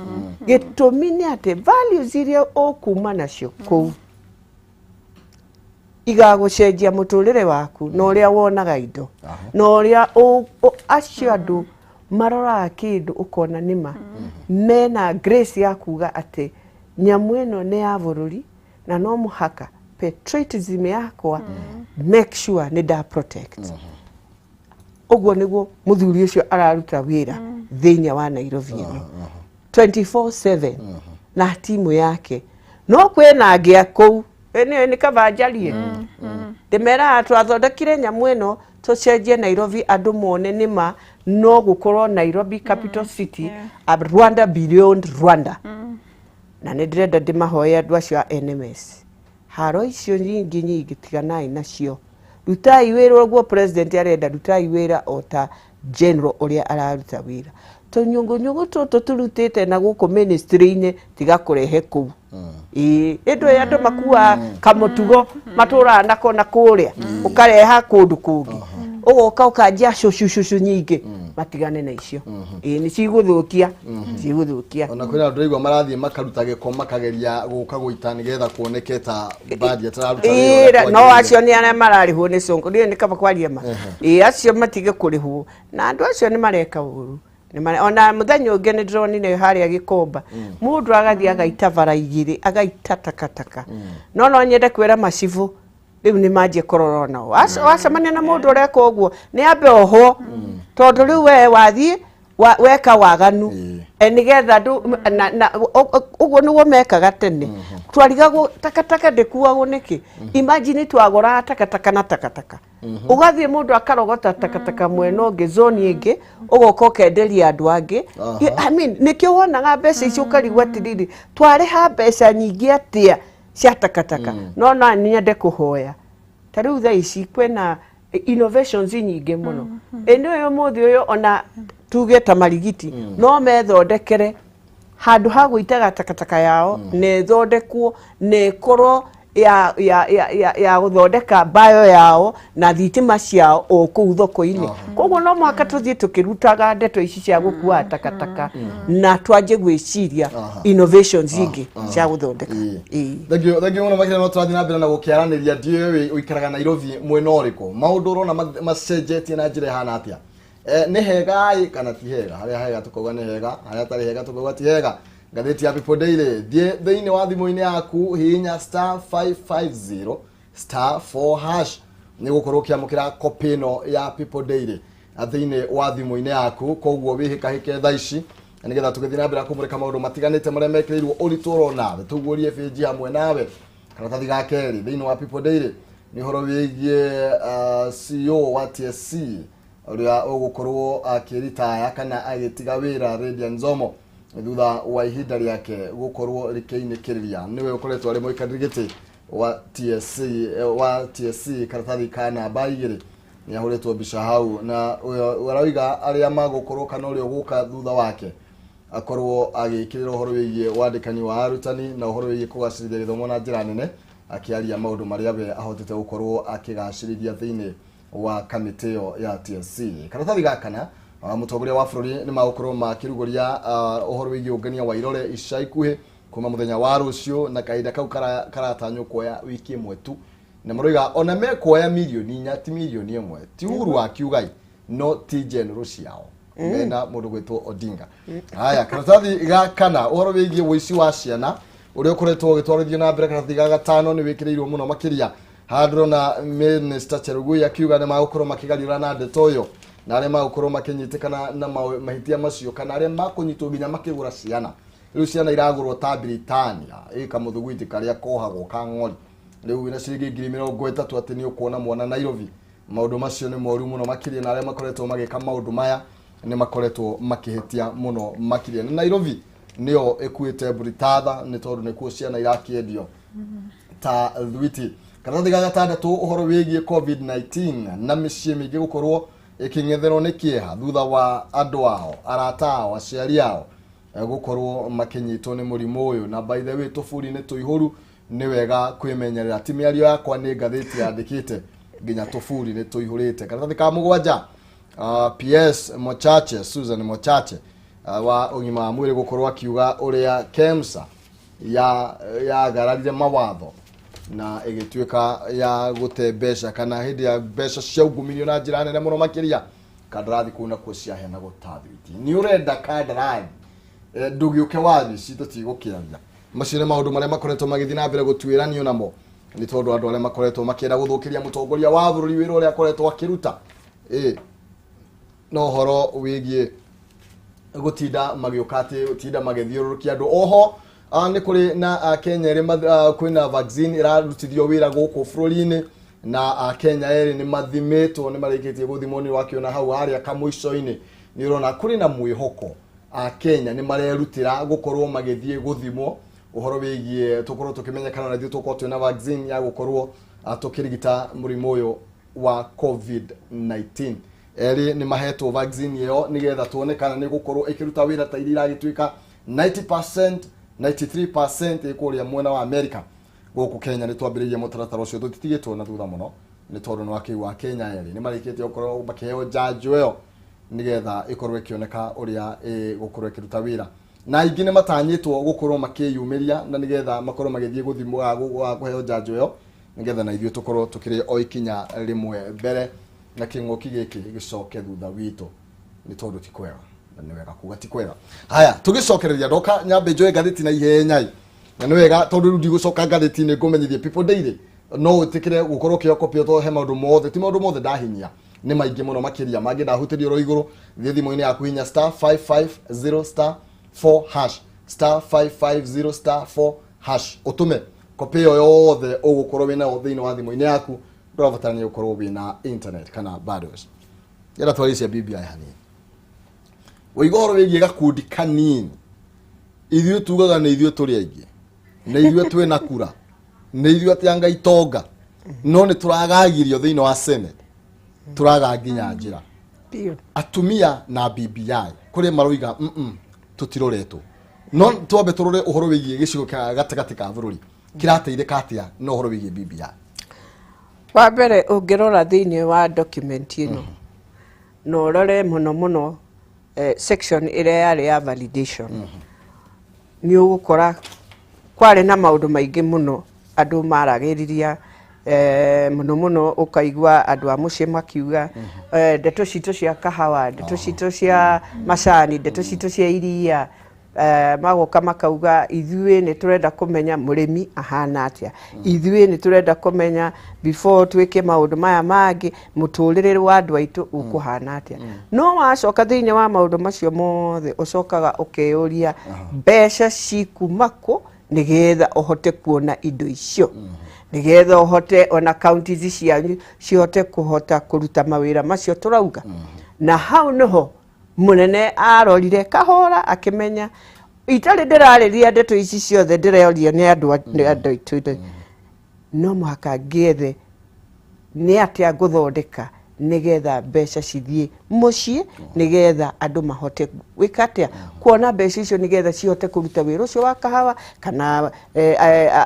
Gĩtũmi nĩ atĩ values iria ũkuma nacio kũu igagũcenjia mũtũrĩre waku na ũrĩa wonaga indo na ũrĩa acio andũ maroraga kĩndũ, ũkona nĩma mena grace ya kuga atĩ nyamũ ĩno nĩ ya bũrũri, na no mũhaka patriotism yakwa make sure nĩ nda protect. Ũguo nĩguo mũthuri ũcio araruta wĩra thĩinĩ wa Nairobi ĩno 24/7 na timu yake. No kwĩna angĩ a kũu nĩ kaba njarie, ndĩmeraga twathondekire nyamũ ĩno tũcenjie Nairobi, andũ mone nĩma no gũkorwo Nairobi capital city, a Rwanda beyond Rwanda. Na nĩ ndĩrenda ndĩmahoe andũ acio a NMS, haro icio nyingĩ nyingĩ tiganai nacio, rutai wĩra ũguo president arenda, rutai wĩra o ta general ũrĩa araruta wĩra. Tũnyũngũnyũngũ tũtũ tũrutĩte na gũkũ ministry-inĩ, tiga kũrehe kũu. Ĩĩ, ĩndũ ĩ andũ makuaga kamũtugo matũraga nako na kũrĩa, ũkareha kũndũ kũngĩ, ũgoka ũkanjia cucu nyingĩ, matigane na icio. Ĩĩ, nĩ cigũthũkia, cigũthũkia. Ona kwĩna andũ ndĩraigua marathiĩ makaruta gĩko, makageria gũka gũita nĩgetha kuoneke ta Mbadi atararuta wĩra ũrĩa Ĩĩ, no kwagĩrĩire. Acio nĩ arĩa mararĩhwo nĩ Sonko. Niĩ nĩ kaba kwaria ma. Ĩĩ, acio matige kũrĩhwo, na andũ acio nĩ mareka ũru. Ona mũthenya ũngĩ nĩ ndĩronire harĩa Gĩkomba mũndũ agathiĩ agaita bara igĩrĩ, agaita takataka. No nyende kwĩra macibũ rĩu nĩ manjie kũrora onao. Wacemania na mũndũ ũreka ũguo, nĩ ambe ohwo, tondũ rĩu we wathiĩ Weka waganu. Ĩĩ. Nĩgetha andũ na ũguo nĩguo mekaga tene. Twarigagwo takataka ndĩkuagwo nĩkĩ. Imagine twagũraga takataka na takataka, ũgathiĩ mũndũ akarogota takataka mwena ũngĩ, zone ĩngĩ, ũgoka ũkenderia andũ angĩ. I mean, nĩkĩo wonaga mbeca icio ũkarigwo atĩrĩrĩ, twarĩha mbeca nyingĩ atĩa cia takataka? No no nyende kũhoya, ta rĩu thaa ici kwĩna innovations nyingĩ mũno. Ĩ nĩ ũyũ mũthĩ ũyũ, ona tuge ta Marigiti, no methondekere handũ ha gũitaga takataka yao na ĩthondekwo na ĩkorwo ya gũthondeka mbayo yao na thitima ciao o kũu thoko-inĩ. Koguo no mũhaka tũthiĩ tũkĩrutaga ndeto ici cia gũkua takataka na twanjie gwĩciria innovations ingĩ cia gũthondeka. Ĩĩ. Thank you, thank you mũno makĩria. No tũrathiĩ na mbere na gũkĩaranĩria. Ndiũĩ ũikaraga Nairobi mwena ũrĩkũ, maũndũ ũrona macenjetie na njĩra ĩhana atĩa? Nĩ hega ĩ kana ti hega? Harĩa hega tũkauga nĩ hega, harĩa hatarĩ hega tũkauga ti hega. Ngathĩti ya People Daily, thiĩ thĩinĩ wa thimũ-inĩ yaku, hihinya *550*4#, nĩ gũkorwo ũkĩamũkĩra copy ĩno ya People Daily thĩinĩ wa thimũ-inĩ yaku. Koguo wĩhĩkahĩke thaa ici nĩgetha tũgĩthiĩ na mbere na kũmũrĩka maũndũ matiganĩte marĩa mekĩrĩirwo ũritũ oro nawe, tũguũrie bĩnji hamwe nawe. Karatathi ga kerĩ thĩinĩ wa People Daily nĩ ũhoro wĩgiĩ CEO wa TSC ũrĩa ũgũkorwo akĩritaya kana agĩtiga wĩra, Radian Nzomo, thutha wa ihinda rĩake gũkorwo rĩkĩinĩkĩrĩria. Nĩwe ũkoretwo arĩ mũikarĩri gĩtĩ wa TSC, wa TSC. Karatathi ka namba 2 nĩ ahũrĩtwo mbica hau na ũyũ aroiga arĩa magũkorwo kana ũrĩa ũgũka thutha wake akorwo agĩkĩrĩra ũhoro wĩgiĩ wandĩkani wa arutani na ũhoro wĩgiĩ kũgacĩrithia gĩthomo na njĩra nene, akĩaria maũndũ marĩa we ahotete gũkorwo akĩgacĩrithia thĩinĩ wa kamĩtĩ ĩyo ya TSC. Karatathi ga kana, mũtongoria wa bũrũri nĩ magũkorwo makĩrugũria ũhoro wĩgiĩ ũngania wa irore ica ikuhĩ kuma mũthenya wa rũciũ, na kahinda kau karatanywo kuoya wiki ĩmwe tu, na maroiga ona mekuoya mirioni 4, ti mirioni 1. Ti Uhuru wakiugai, no ti general ciao mena mũndũ gwĩtwo Odinga. Haya, karatathi ga kana, ũhoro wĩgiĩ ũici wa ciana ũrĩa ũkoretwo ũgĩtwarithio na mbere. Karatathi ga gatano nĩ wĩkĩrĩirwo mũno makĩria. Haha ndĩrona Minister Chelugui akiuga nĩ magũkorwo makĩgariũra na ndeto ĩyo, na arĩa magũkorwo makĩnyitĩkana na mahĩtia macio kana arĩa makũnyitwo nginya makĩgũra ciana. Rĩu ciana iragũrwo ta Britania ĩ kamũthugwiti karĩa kohagwo ka ng'ori rĩu wĩna ciringi 30,000 atĩ nĩ ũkuona mwana Nairobi. Maũndũ macio nĩ moru mũno makĩria, na arĩa makoretwo magĩka maũndũ maya nĩ makoretwo makĩhĩtia mũno makĩria. Na Nairobi nĩyo ĩkuĩte mburithatha nĩ tondũ nĩkuo ciana irakĩendio ta thwiti. Karatathi ga gatandatũ, ũhoro wĩgiĩ COVID-19 na mĩciĩ mĩingĩ gũkorwo ĩkĩng'etherwo nĩ kĩeha thutha wa andũ ao, arata ao, aciari ao gũkorwo makĩnyitwo nĩ mũrimũ ũyũ. Na by the way, tũburi nĩ tũihũru, nĩ wega kwĩmenyerera. Ti mĩario yakwa, nĩ ngathĩti yandĩkĩte nginya tũburi nĩ tũihũrĩte. Karatathi ka mũgwanja, PS Mochache, Susan Mochache, wa ũgima wa mwĩrĩ gũkorwo akiuga ũrĩa KEMSA ya yagararire mawatho na ĩgĩtuĩka ya gũte mbeca kana hĩndĩ ya mbeca ciaungumirio na njĩra nene mũno makĩria. Kandarathi kũu nakuo ciaheanagwo ta thwiti. Nĩ ũrenda kandarathi, ndũgĩũke wabici tũtigũkĩaria. Macio nĩ maũndũ marĩa makoretwo magĩthiĩ na mbere gũtuĩranio namo nĩ tondũ andũ arĩa makoretwo makĩenda gũthũkĩria mũtongoria wa bũrũri wĩra ũrĩa akoretwo akĩruta, no ũhoro wĩgiĩ gũtinda magĩũka atĩ gũtinda magĩthiũrũrũkia andũ. Oho nĩ kũrĩ na Akenya erĩ kwĩna vaccine ĩrarutithio wĩra gũkũ bũrũri-inĩ, na Akenya erĩ nĩ mathimĩtwo, nĩ marĩkĩtie gũthimwo. Nĩ wakĩona hau harĩa kamũico-inĩ, nĩ ũrona kũrĩ na mwĩhoko Akenya nĩ marerutĩra gũkorwo magĩthiĩ gũthimwo ũhoro wĩgiĩ tũkorwo tũkĩmenya kana na ithuĩ tũkorwo twĩna vaccine ya gũkorwo tũkĩrigita mũrimũ ũyũ wa COVID-19. Erĩ nĩ mahetwo vaccine ĩyo nĩgetha tuone kana nĩ gũkorwo ĩkĩruta wĩra ta iria iragĩtuĩka 90%, 93% ĩ kũrĩa mwena wa America. Gũkũ Kenya nĩ twambĩrĩirie mũtaratara ũcio, tũtitigĩtwo na thutha mũno nĩ tondũ nĩ wakĩigua Kenya erĩ nĩ marĩkĩtie gũkorwo makĩheo njanjo ĩyo nĩgetha ĩkorwo ĩkĩoneka ũrĩa ĩgũkorwo ĩkĩruta wĩra, na aingĩ nĩ matanyĩtwo gũkorwo makĩyumĩria na nĩgetha makorwo magĩthiĩ gũthimwo, kũheo njanjo ĩyo, nĩgetha na ithuĩ tũkorwo tũkĩrĩ o ikinya rĩmwe mbere na kĩng'ũki gĩkĩ gĩcoke thutha witũ, nĩ tondũ ti kwega, na nĩ wega kuga ti kwega. Haya, tũgĩcokereria, ndoka nyambe njoe ngathĩti na ihenya, na nĩ wega tondũ rĩu ndigũcoka ngathĩti-inĩ, ngũmenyithie People Daily no wĩtĩkĩre gũkorwo ũkĩoya copy tondũ he maũndũ mothe, ti maũndũ mothe ndahinyia. Nĩ maingĩ mũno makĩria mangĩ ndahutĩrio oro igũrũ. Thiĩ thimũ-inĩ yaku, hinya star 550 star 4 hash, star 550 star 4 hash, ũtũme copy ĩyo yothe ũgũkorwo wĩnayo thĩinĩ wa thimũ-inĩ yaku. Ndũrabatarania gũkorwo wĩna internet kana bundles. Yenda twarĩcia cia BBI hanini, wĩiga ũhoro wĩgiĩ gakundi kanini. Ithuĩ tugaga nĩ ithuĩ tũrĩ aingĩ, nĩ ithuĩ twĩna kura, nĩ ithuĩ atĩ anga itonga, no nĩ tũragagirio thĩinĩ wa Senate, tũraga nginya njĩra. Biũ. Atumia na BBI kũrĩ maroiga tũtiroretwo. No twambe tũrore ũhoro wĩgiĩ gĩcigo kĩa gatagatĩ ka bũrũri kĩrateithĩka atĩa na ũhoro wĩgiĩ BBI. Wa mbere, ũngĩrora thĩinĩ wa document ĩno na ũrore mũno mũno section ĩrĩa yarĩ ya validation, nĩ ũgũkora kwarĩ na maũndũ maingĩ mũno andũ maragĩrĩria, mũno mũno ũkaigua andũ a mũciĩ makiuga ndeto citũ cia kahawa, ndeto citũ cia macani, ndeto citũ cia iria, magoka makauga ithuĩ nĩ tũrenda kũmenya mũrĩmi ahana atĩa, ithuĩ nĩ tũrenda kũmenya before twĩke maũndũ maya mangĩ mũtũrĩre wa andũ aitũ ũkũhana atĩa. No wacoka thĩinĩ wa maũndũ macio mothe, ũcokaga ũkeyũria mbeca cikuma kũ nĩgetha ũhote kuona indo icio, nĩgetha ũhote ona counties cianyu cihote kũhota kũruta mawĩra macio tũrauga. Na hau nĩho mũnene arorire kahora akĩmenya itarĩ ndĩrarĩria ndeto ici ciothe ndĩroria nĩ andũ nĩ andũ aitũ, no mũhaka ngĩethe nĩ atĩa ngũthondeka nĩgetha mbeca cithiĩ mũciĩ, nĩgetha andũ mahote gwĩka atĩa, kuona mbeca icio nĩgetha cihote kũruta wĩra ũcio wa kahawa kana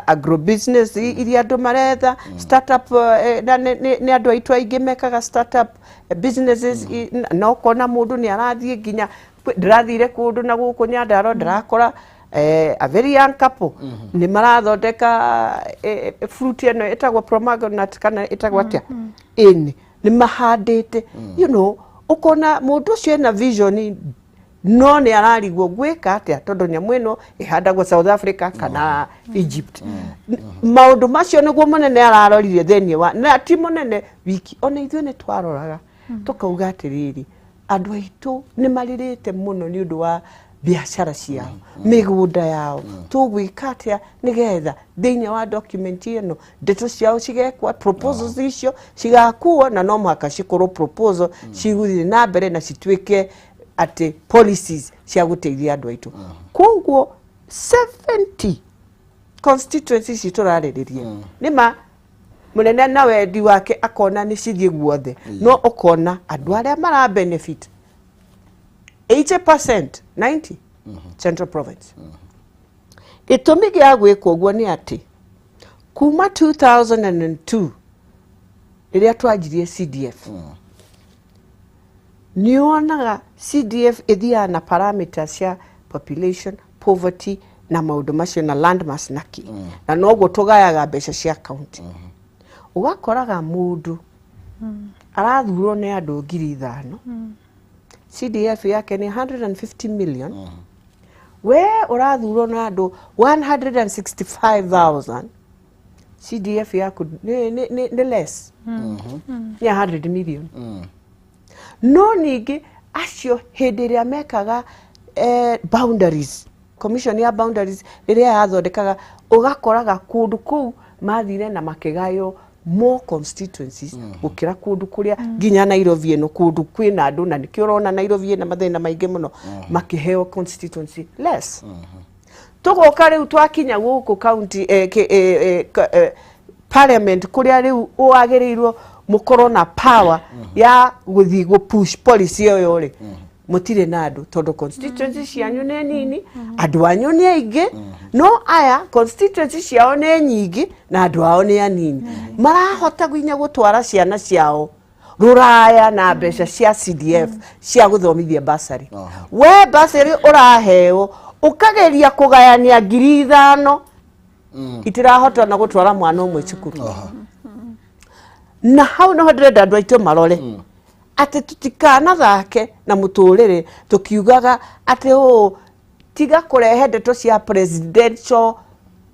agrobusiness iria andũ maretha startup, na nĩ andũ aitũ aingĩ mekaga startup businesses, na ũkona mũndũ nĩ arathiĩ nginya ndĩrathire kũndũ na gũkũ Nyandarua ndĩrakora a very young couple nĩ marathondeka fruit ĩno ĩtagwo pomegranate kana ĩtagwo atĩa, ĩni nĩ mahandĩte, ũkona mũndũ ũcio ena vision no nĩ ararigwo gwĩka atĩa tondũ nyamũ ĩno ĩhandagwo South Africa kana Egypt. Maũndũ macio nĩguo mũnene ararorire thĩinĩ wa, na ti mũnene wiki, ona ithuĩ nĩ twaroraga tũkauga atĩrĩrĩ, andũ aitũ nĩ marĩrĩte mũno nĩ ũndũ wa biacara ciao, mĩgũnda yao, tũgwĩka atĩa nĩgetha thĩinĩ wa document ĩno ndeto ciao cigekwo, proposals icio cigakuo, na no mũhaka cikorwo proposal cigũthiĩ na mbere na cituĩke atĩ policies cia gũteithia andũ aitũ. Koguo 70 constituencies ici tũrarĩrĩria, nĩma mũnene na wendi wake akona nĩ cithiĩ guothe, no ũkona andũ arĩa mara benefit 80%, 90 Central Province. Gĩtũmi gĩa gwĩka ũguo nĩ atĩ kuma 2002 rĩrĩa twanjirie CDF, nĩ wonaga CDF ĩthiaga na parameters cia population, poverty na maũndũ macio na land mass na kĩ, na noguo tũgayaga mbeca cia county. Ũgakoraga mũndũ arathurwo nĩ andũ 5,000, CDF yake nĩ 150 million, we ũrathurwo na andũ 165,000, CDF yaku nĩ less, nĩ 100 million. No ningĩ acio hĩndĩ ĩrĩa mekaga boundaries commission ya boundaries rĩrĩa yathondekaga, ũgakoraga kũndũ kũu mathire na makĩgaywo more constituencies gũkĩra kũndũ kũrĩa nginya Nairobi ĩno, kũndũ kwĩna andũ, na nĩkĩo ũrona Nairobi ĩna mathĩna maingĩ mũno, makĩheo constituency less. Tũgoka rĩu twakinya gũkũ county, parliament, kũrĩa rĩu wagĩrĩirwo mũkorwo na power ya gũthiĩ gũ push policy ĩyo rĩ, mũtirĩ na andũ tondũ constituency cianyu nĩ nini, andũ anyu nĩ aingĩ, no aya constituency ciao nĩ nyingĩ na andũ ao nĩ anini, marahota nginya gũtwara ciana ciao rũraya na mbeca cia CDF cia gũthomithia basarĩ. We basarĩ ũraheo ũkageria kũgayania 5,000 itirahota na gũtwara mwana ũmwe cukuru. Na hau niho ndĩrenda andũ aitũ marore atĩ tũtikanathake na mũtũrĩre tũkiugaga atĩ ũũ, tiga kũrehe ndeto cia presidential.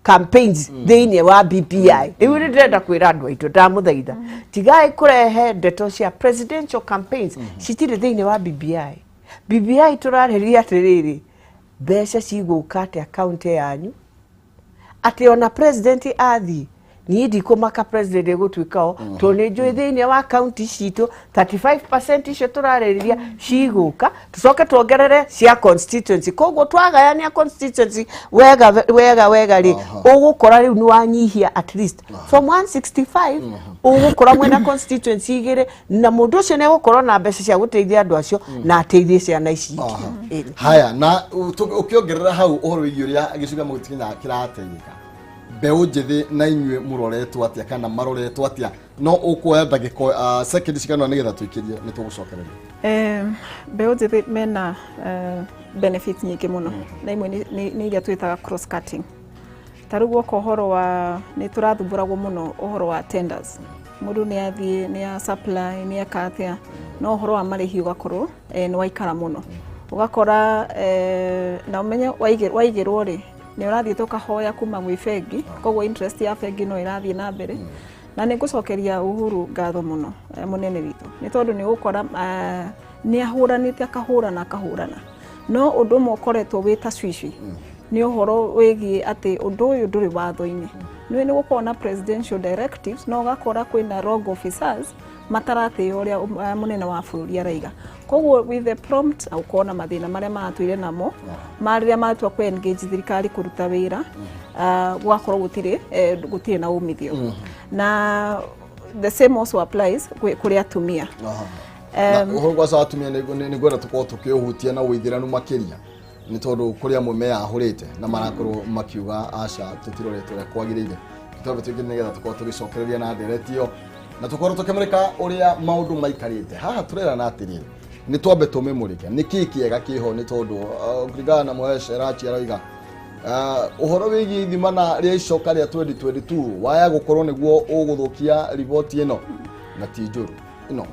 Campaigns thĩinĩ wa BBI. Rĩu nĩ ndĩrenda kwĩra andũ aitũ, ndamũthaitha, tigai kũrehe ndeto cia presidential campaigns, citirĩ thĩinĩ wa BBI. BBI tũrarĩrĩria atĩrĩrĩ, mbeca cigũka atĩa kaunti yanyu, atĩ ona president athiĩ, niĩ ndikũmaka president egũtuĩka o, tondũ nĩ njũĩ thĩinĩ wa kaunti citũ 35% icio tũrarĩrĩria cigũka, tũcoke tuongerere cia constituency. Koguo twagayania constituency wega wega wega rĩ, ũgũkora rĩu nĩ wanyihia at least from 165, ũgũkora mwena constituency igĩrĩ, na mũndũ ũcio nĩ egũkorwo na mbeca cia gũteithia andũ acio na ateithie ciana ici ingĩ. Ĩni. Haya, na ũkĩongerera hau ũhoro wĩgiĩ ũrĩa gĩcigo kĩa Kenya kĩrateithĩka, mbeũ njĩthĩ na inyuĩ mũroretwo atĩa kana maroretwo atĩa? No ũkuoya ndagĩka second cigana nĩgetha tũikĩrie, nĩ tũgũcokereria. Mbeũ njĩthĩ mena benefits nyingĩ mũno, na imwe nĩ iria twĩtaga cross cutting. Ta rĩu guoka ũhoro wa nĩ tũrathumbũragwo mũno ũhoro wa tenders, mũndũ nĩ athiĩ, nĩ a supply, nĩ eka atĩa, no ũhoro wa marĩhi ũgakorwo nĩ waikara mũno, ũgakora na ũmenye waigĩrwo rĩ, nĩ ũrathiĩte ũkahoya kuma gwĩ bengi, koguo interest ya bengi no ĩrathiĩ na mbere. Na nĩ ngũcokeria Uhuru ngatho mũno, mũnene witũ, nĩ tondũ nĩ ũgũkora nĩ ahũranĩte, akahũrana, akahũrana, no ũndũ ũmwe ũkoretwo wĩ tacwici nĩ ũhoro wĩgiĩ atĩ ũndũ ũyũ ndũrĩ watho-inĩ. Nĩ nĩ gũkorwo na presidential directives, no ũgakora kwĩna rogue officers mataratĩĩa ũrĩa mũnene wa bũrũri araiga. Koguo with the prompt ũkorwo na mathĩna marĩa maratũire namo ma rĩrĩa matua kũ engage thirikari kũruta wĩra, gũgakorwo gũtirĩ na umithio. Na the same also applies kũrĩ atumia. Na ũhoro kwanza atumia nĩ ngwenda tũkorwo tũkĩũhutia na ũithĩranu makĩria, nĩ tondũ kũrĩ amwe meyahũrĩte na marakorwo makiuga aca, tũtiroretwo ũrĩa kwagĩrĩire. Twambe tũingĩ nĩgetha tũkorwo tũgĩcokereria na ndereti ĩyo na tũkorwo tũkĩmũrĩka ũrĩa maũndũ maikarĩte haha. Tũrerana atĩrĩrĩ, nĩ twambe tũmĩmũrĩke nĩ kĩĩ kĩega kĩho, nĩ tondũ kũringana na Mũhesh Erachi aroiga ũhoro wĩgiĩ ithimana rĩa icoka rĩa 2022 waya gũkorwo nĩguo ũgũthũkia riboti ĩno, na ti njũru. Ĩno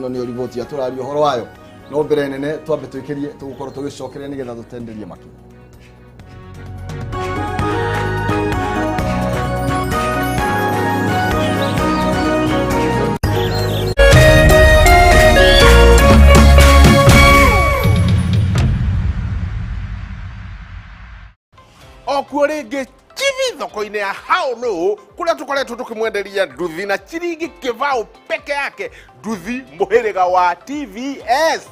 nĩyo riboti ya tũraria ũhoro wayo, no mbere nene twambe twĩkĩrie, tũgũkorwo tũgĩcokeria nĩgetha tũtenderie makĩria. Okuo rĩngĩ chibi thoko-inĩ ya Haolo, kũrĩa tũkoretwo tũkĩmwenderia nduthi na ciringi kĩbaũ peke yake, nduthi mũhĩrĩga wa TVS.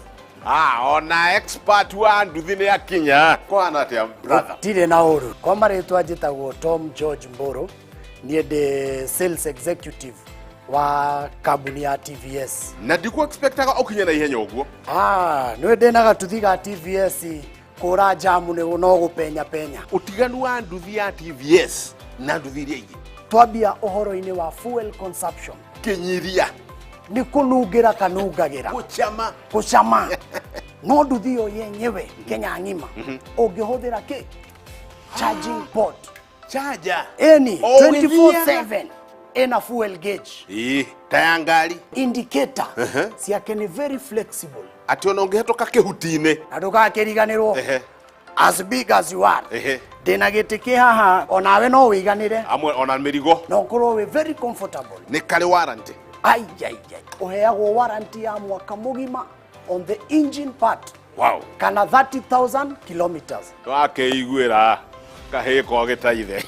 Ona expert wa nduthi nĩ akinya. Kũhana atĩa, brother? Tirĩ na ũru. Kwa marĩtwa njĩtagwo Tom George Mboro, niĩ ndĩ sales executive wa kambuni ya TVS. Na ndikũ expectaga ũkinye na ihenya ũguo. Nĩ ndĩ na gatuthi ga TVS, kũra jamu nĩ no gũpenya penya. Ũtiganu wa nduthi ya TVS na nduthi iria ingĩ? Twambia ũhoro-inĩ wa fuel consumption. Kĩnyiria. Nĩ kũnungĩra kanungagĩra. Gũcama. Gũcama, no nduthi ĩyo yenyewe Kenya ng'ima ũngĩhũthĩra kĩ charging port. Charger. Ĩni. O 24/7 ĩna fuel gauge. Ĩĩ, ta ya ngari. Indicator ciake nĩ very flexible. Atĩ ona ũngĩhetũka kĩhuti-inĩ. Na ndũgakĩriganĩrwo, as big as you are, ndĩna gĩtĩ kĩ haha, onawe no wĩiganĩre. Amwe ona mĩrigo. Na ũkorwo wĩ very comfortable. Nĩ karĩ warranty? Ai ai ai, ũheagwo warranty ya mwaka mũgima on the engine part kana 30,000 kilometers. Twakeiguĩra kahĩĩ kogĩtaithe.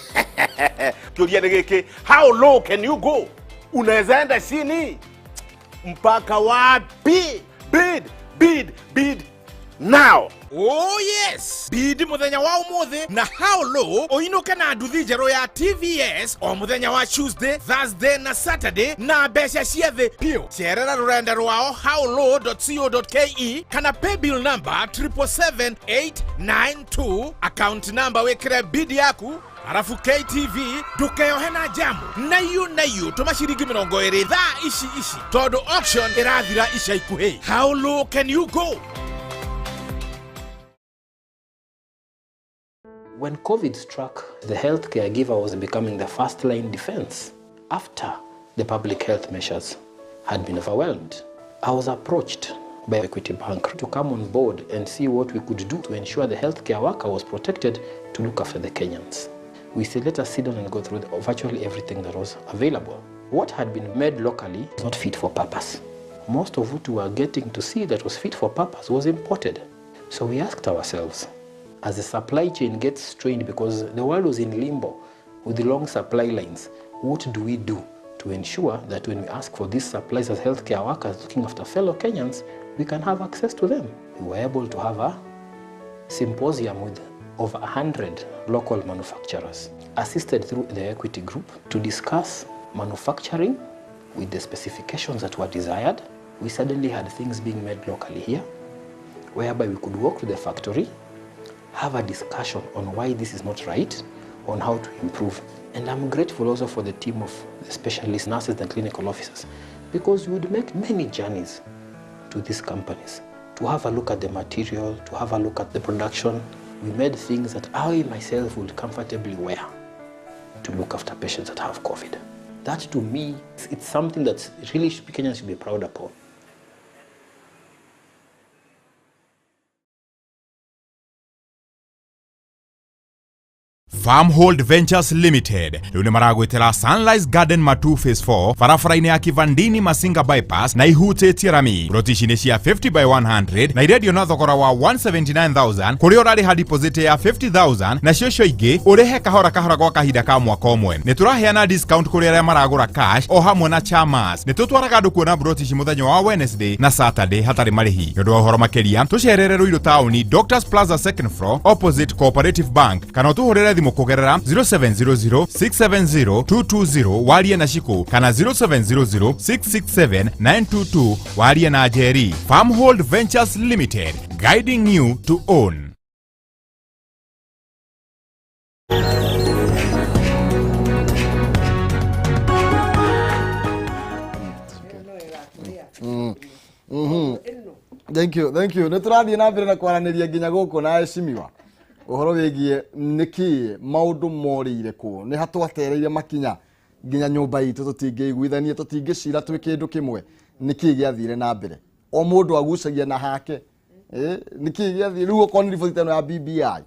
Kĩũria nĩ gĩkĩ, how low can you go? Unaweza enda chini mpaka wapi? Bid, bid, bid now. Oh yes, bid muthenya wa umuthi na how low uinuke na nduthi njerũ ya TVS o muthenya wa Tuesday, Thursday na Saturday na mbeca cia thĩ piũ. Cerera rũrenda rwao howlow.co.ke kana paybill number 777892, account number wĩkĩre bid yaku, arabu KTV. Ndũkeyohe na jamu na iũ tũma ciringi 20 thaa ici ici, tondũ auction ĩrathira ica ikuhĩ. How low can you go? When COVID struck, the healthcare giver was becoming the first line defense after the public health measures had been overwhelmed. I was approached by Equity Bank to come on board and see what we could do to ensure the healthcare worker was protected to look after the Kenyans. We said, let us sit down and go through virtually everything that was available. What had been made locally is not fit for purpose. Most of what we were getting to see that was fit for purpose was imported. So we asked ourselves, as the supply chain gets strained because the world was in limbo with the long supply lines, what do we do to ensure that when we ask for these supplies as healthcare workers looking after fellow Kenyans, we can have access to them? We were able to have a symposium with over 100 local manufacturers, assisted through the Equity Group, to discuss manufacturing with the specifications that were desired. We suddenly had things being made locally here, whereby we could walk to the factory, have a discussion on why this is not right, on how to improve. And I'm grateful also for the team of the specialist nurses and clinical officers, because we would make many journeys to these companies to have a look at the material, to have a look at the production. We made things that I myself would comfortably wear to look after patients that have COVID. That to me, it's something that really Kenyans should be proud upon. Farmhold Ventures Limited rĩu nĩ maragwĩtĩra Sunrise Garden Matu Phase 4 barabara-inĩ ya Kivandini Masinga Bypass na ihutĩtie rami. Ploti ici nĩ cia 50 by 100 na irendio na thogora wa 179,000 kũrĩa ũrarĩha deposit ya 50,000 nacio icio ingĩ ũrĩhe kahora kahora gwa kahinda ka mwaka ũmwe. Nĩ tũraheana discount kũrĩ arĩa maragũra cash o hamwe na chamas. Nĩ tũtwaraga andũ kuona ploti ici mũthenya wa Wednesday na Saturday hatarĩ marĩhi. Nĩ ũndũ wa ũhoro makĩria tũcerere Ruiru taũni Doctors Plaza second floor opposite Cooperative Bank kana ũtũhũrĩre thimũ kũgerera 0700 670 220 warie na Shiku kana 0700 667 922 warie na Njeri. Farmhold Ventures Limited, guiding you to own. Thank you, thank you. Nĩ tũrathiĩ na mbere na kwaranĩria nginya gũkũ na heshimiwa ũhoro wĩgiĩ nĩkĩ maũndũ morĩire kũ, nĩ hatwatereire makinya nginya nyũmba itũ tũtingĩiguithania, tũtingĩcira twĩ kĩndũ kĩmwe, nĩkĩ gĩathire na mbere, o mũndũ agucagia na hake, nĩkĩ gĩathire rĩu. Okorwo nĩ riboti ĩno ya BBI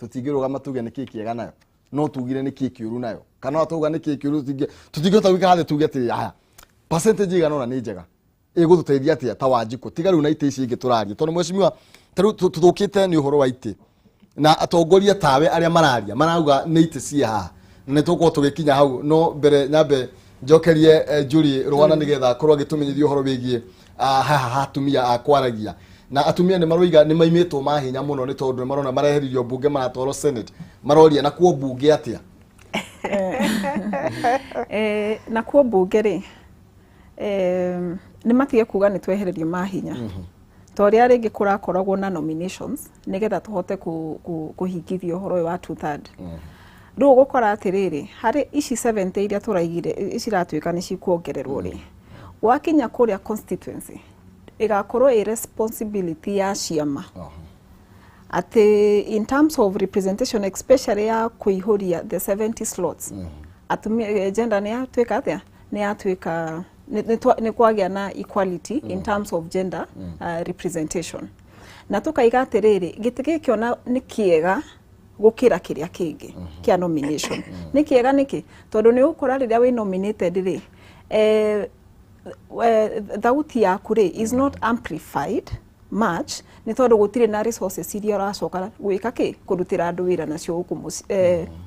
tũtingĩrũgama tuge nĩkĩ kĩega nayo, no tugire nĩkĩ kĩũru nayo, kana no tuga nĩkĩ kĩũru, tũtingĩhota gũikara thĩ tuge atĩrĩ aya percentage igana ũna nĩ njega ĩgũtũteithia atĩa ta Wanjikũ, tiga rĩu na itĩ ici ingĩ tũraria, tondũ mheshimiwa ta rĩu tũthũkĩte nĩ ũhoro wa itĩ na atongoria tawe arĩa mararia marauga nĩ itĩ ciĩ haha, na nĩ tũgũkorwo tũgĩkinya hau, no mbere nyambe njokerie Julie Rwana nĩgetha akorwo agĩtũmenyithia ũhoro wĩgiĩ haha ha atumia a kwaragia na atumia nĩ maroiga nĩ maimĩtwo mahinya mũno nĩ tondũ nĩ marona mareheririo mbunge maratwarwo Senate, maroria na kuo mbunge atĩa? Nakuo mbunge rĩ, nĩ matige kuga nĩ twehererio mahinya, ta ũrĩa rĩngĩ kũrakoragwo na nominations nĩgetha tũhote kũhingithia ũhoro ũyũ wa two third. Rĩu ũgũkora atĩrĩrĩ, harĩ ici 70 iria tũraigire ciratuĩka nĩ cikuongererwo rĩ, gwakinya kũrĩa constituency ĩgakorwo ĩ responsibility ya ciama atĩ in terms of representation, especially ya kũihũria the 70 slots, atumia, gender nĩ yatuĩka atĩa, nĩ yatuĩka nĩ kwagĩa na equality in terms of gender representation, na tũkaiga atĩrĩrĩ, gĩtĩ gĩkĩ ona nĩ kĩega gũkĩra kĩrĩa kĩngĩ kĩa nomination. Nĩ kĩega nĩkĩ? Tondũ nĩ ũgũkora rĩrĩa wĩ nominated rĩ, thauti yaku rĩ is not amplified much, nĩ tondũ gũtirĩ na resources iria ũracoka gwĩka kĩ kũrutĩra andũ wĩra nacio gũkũ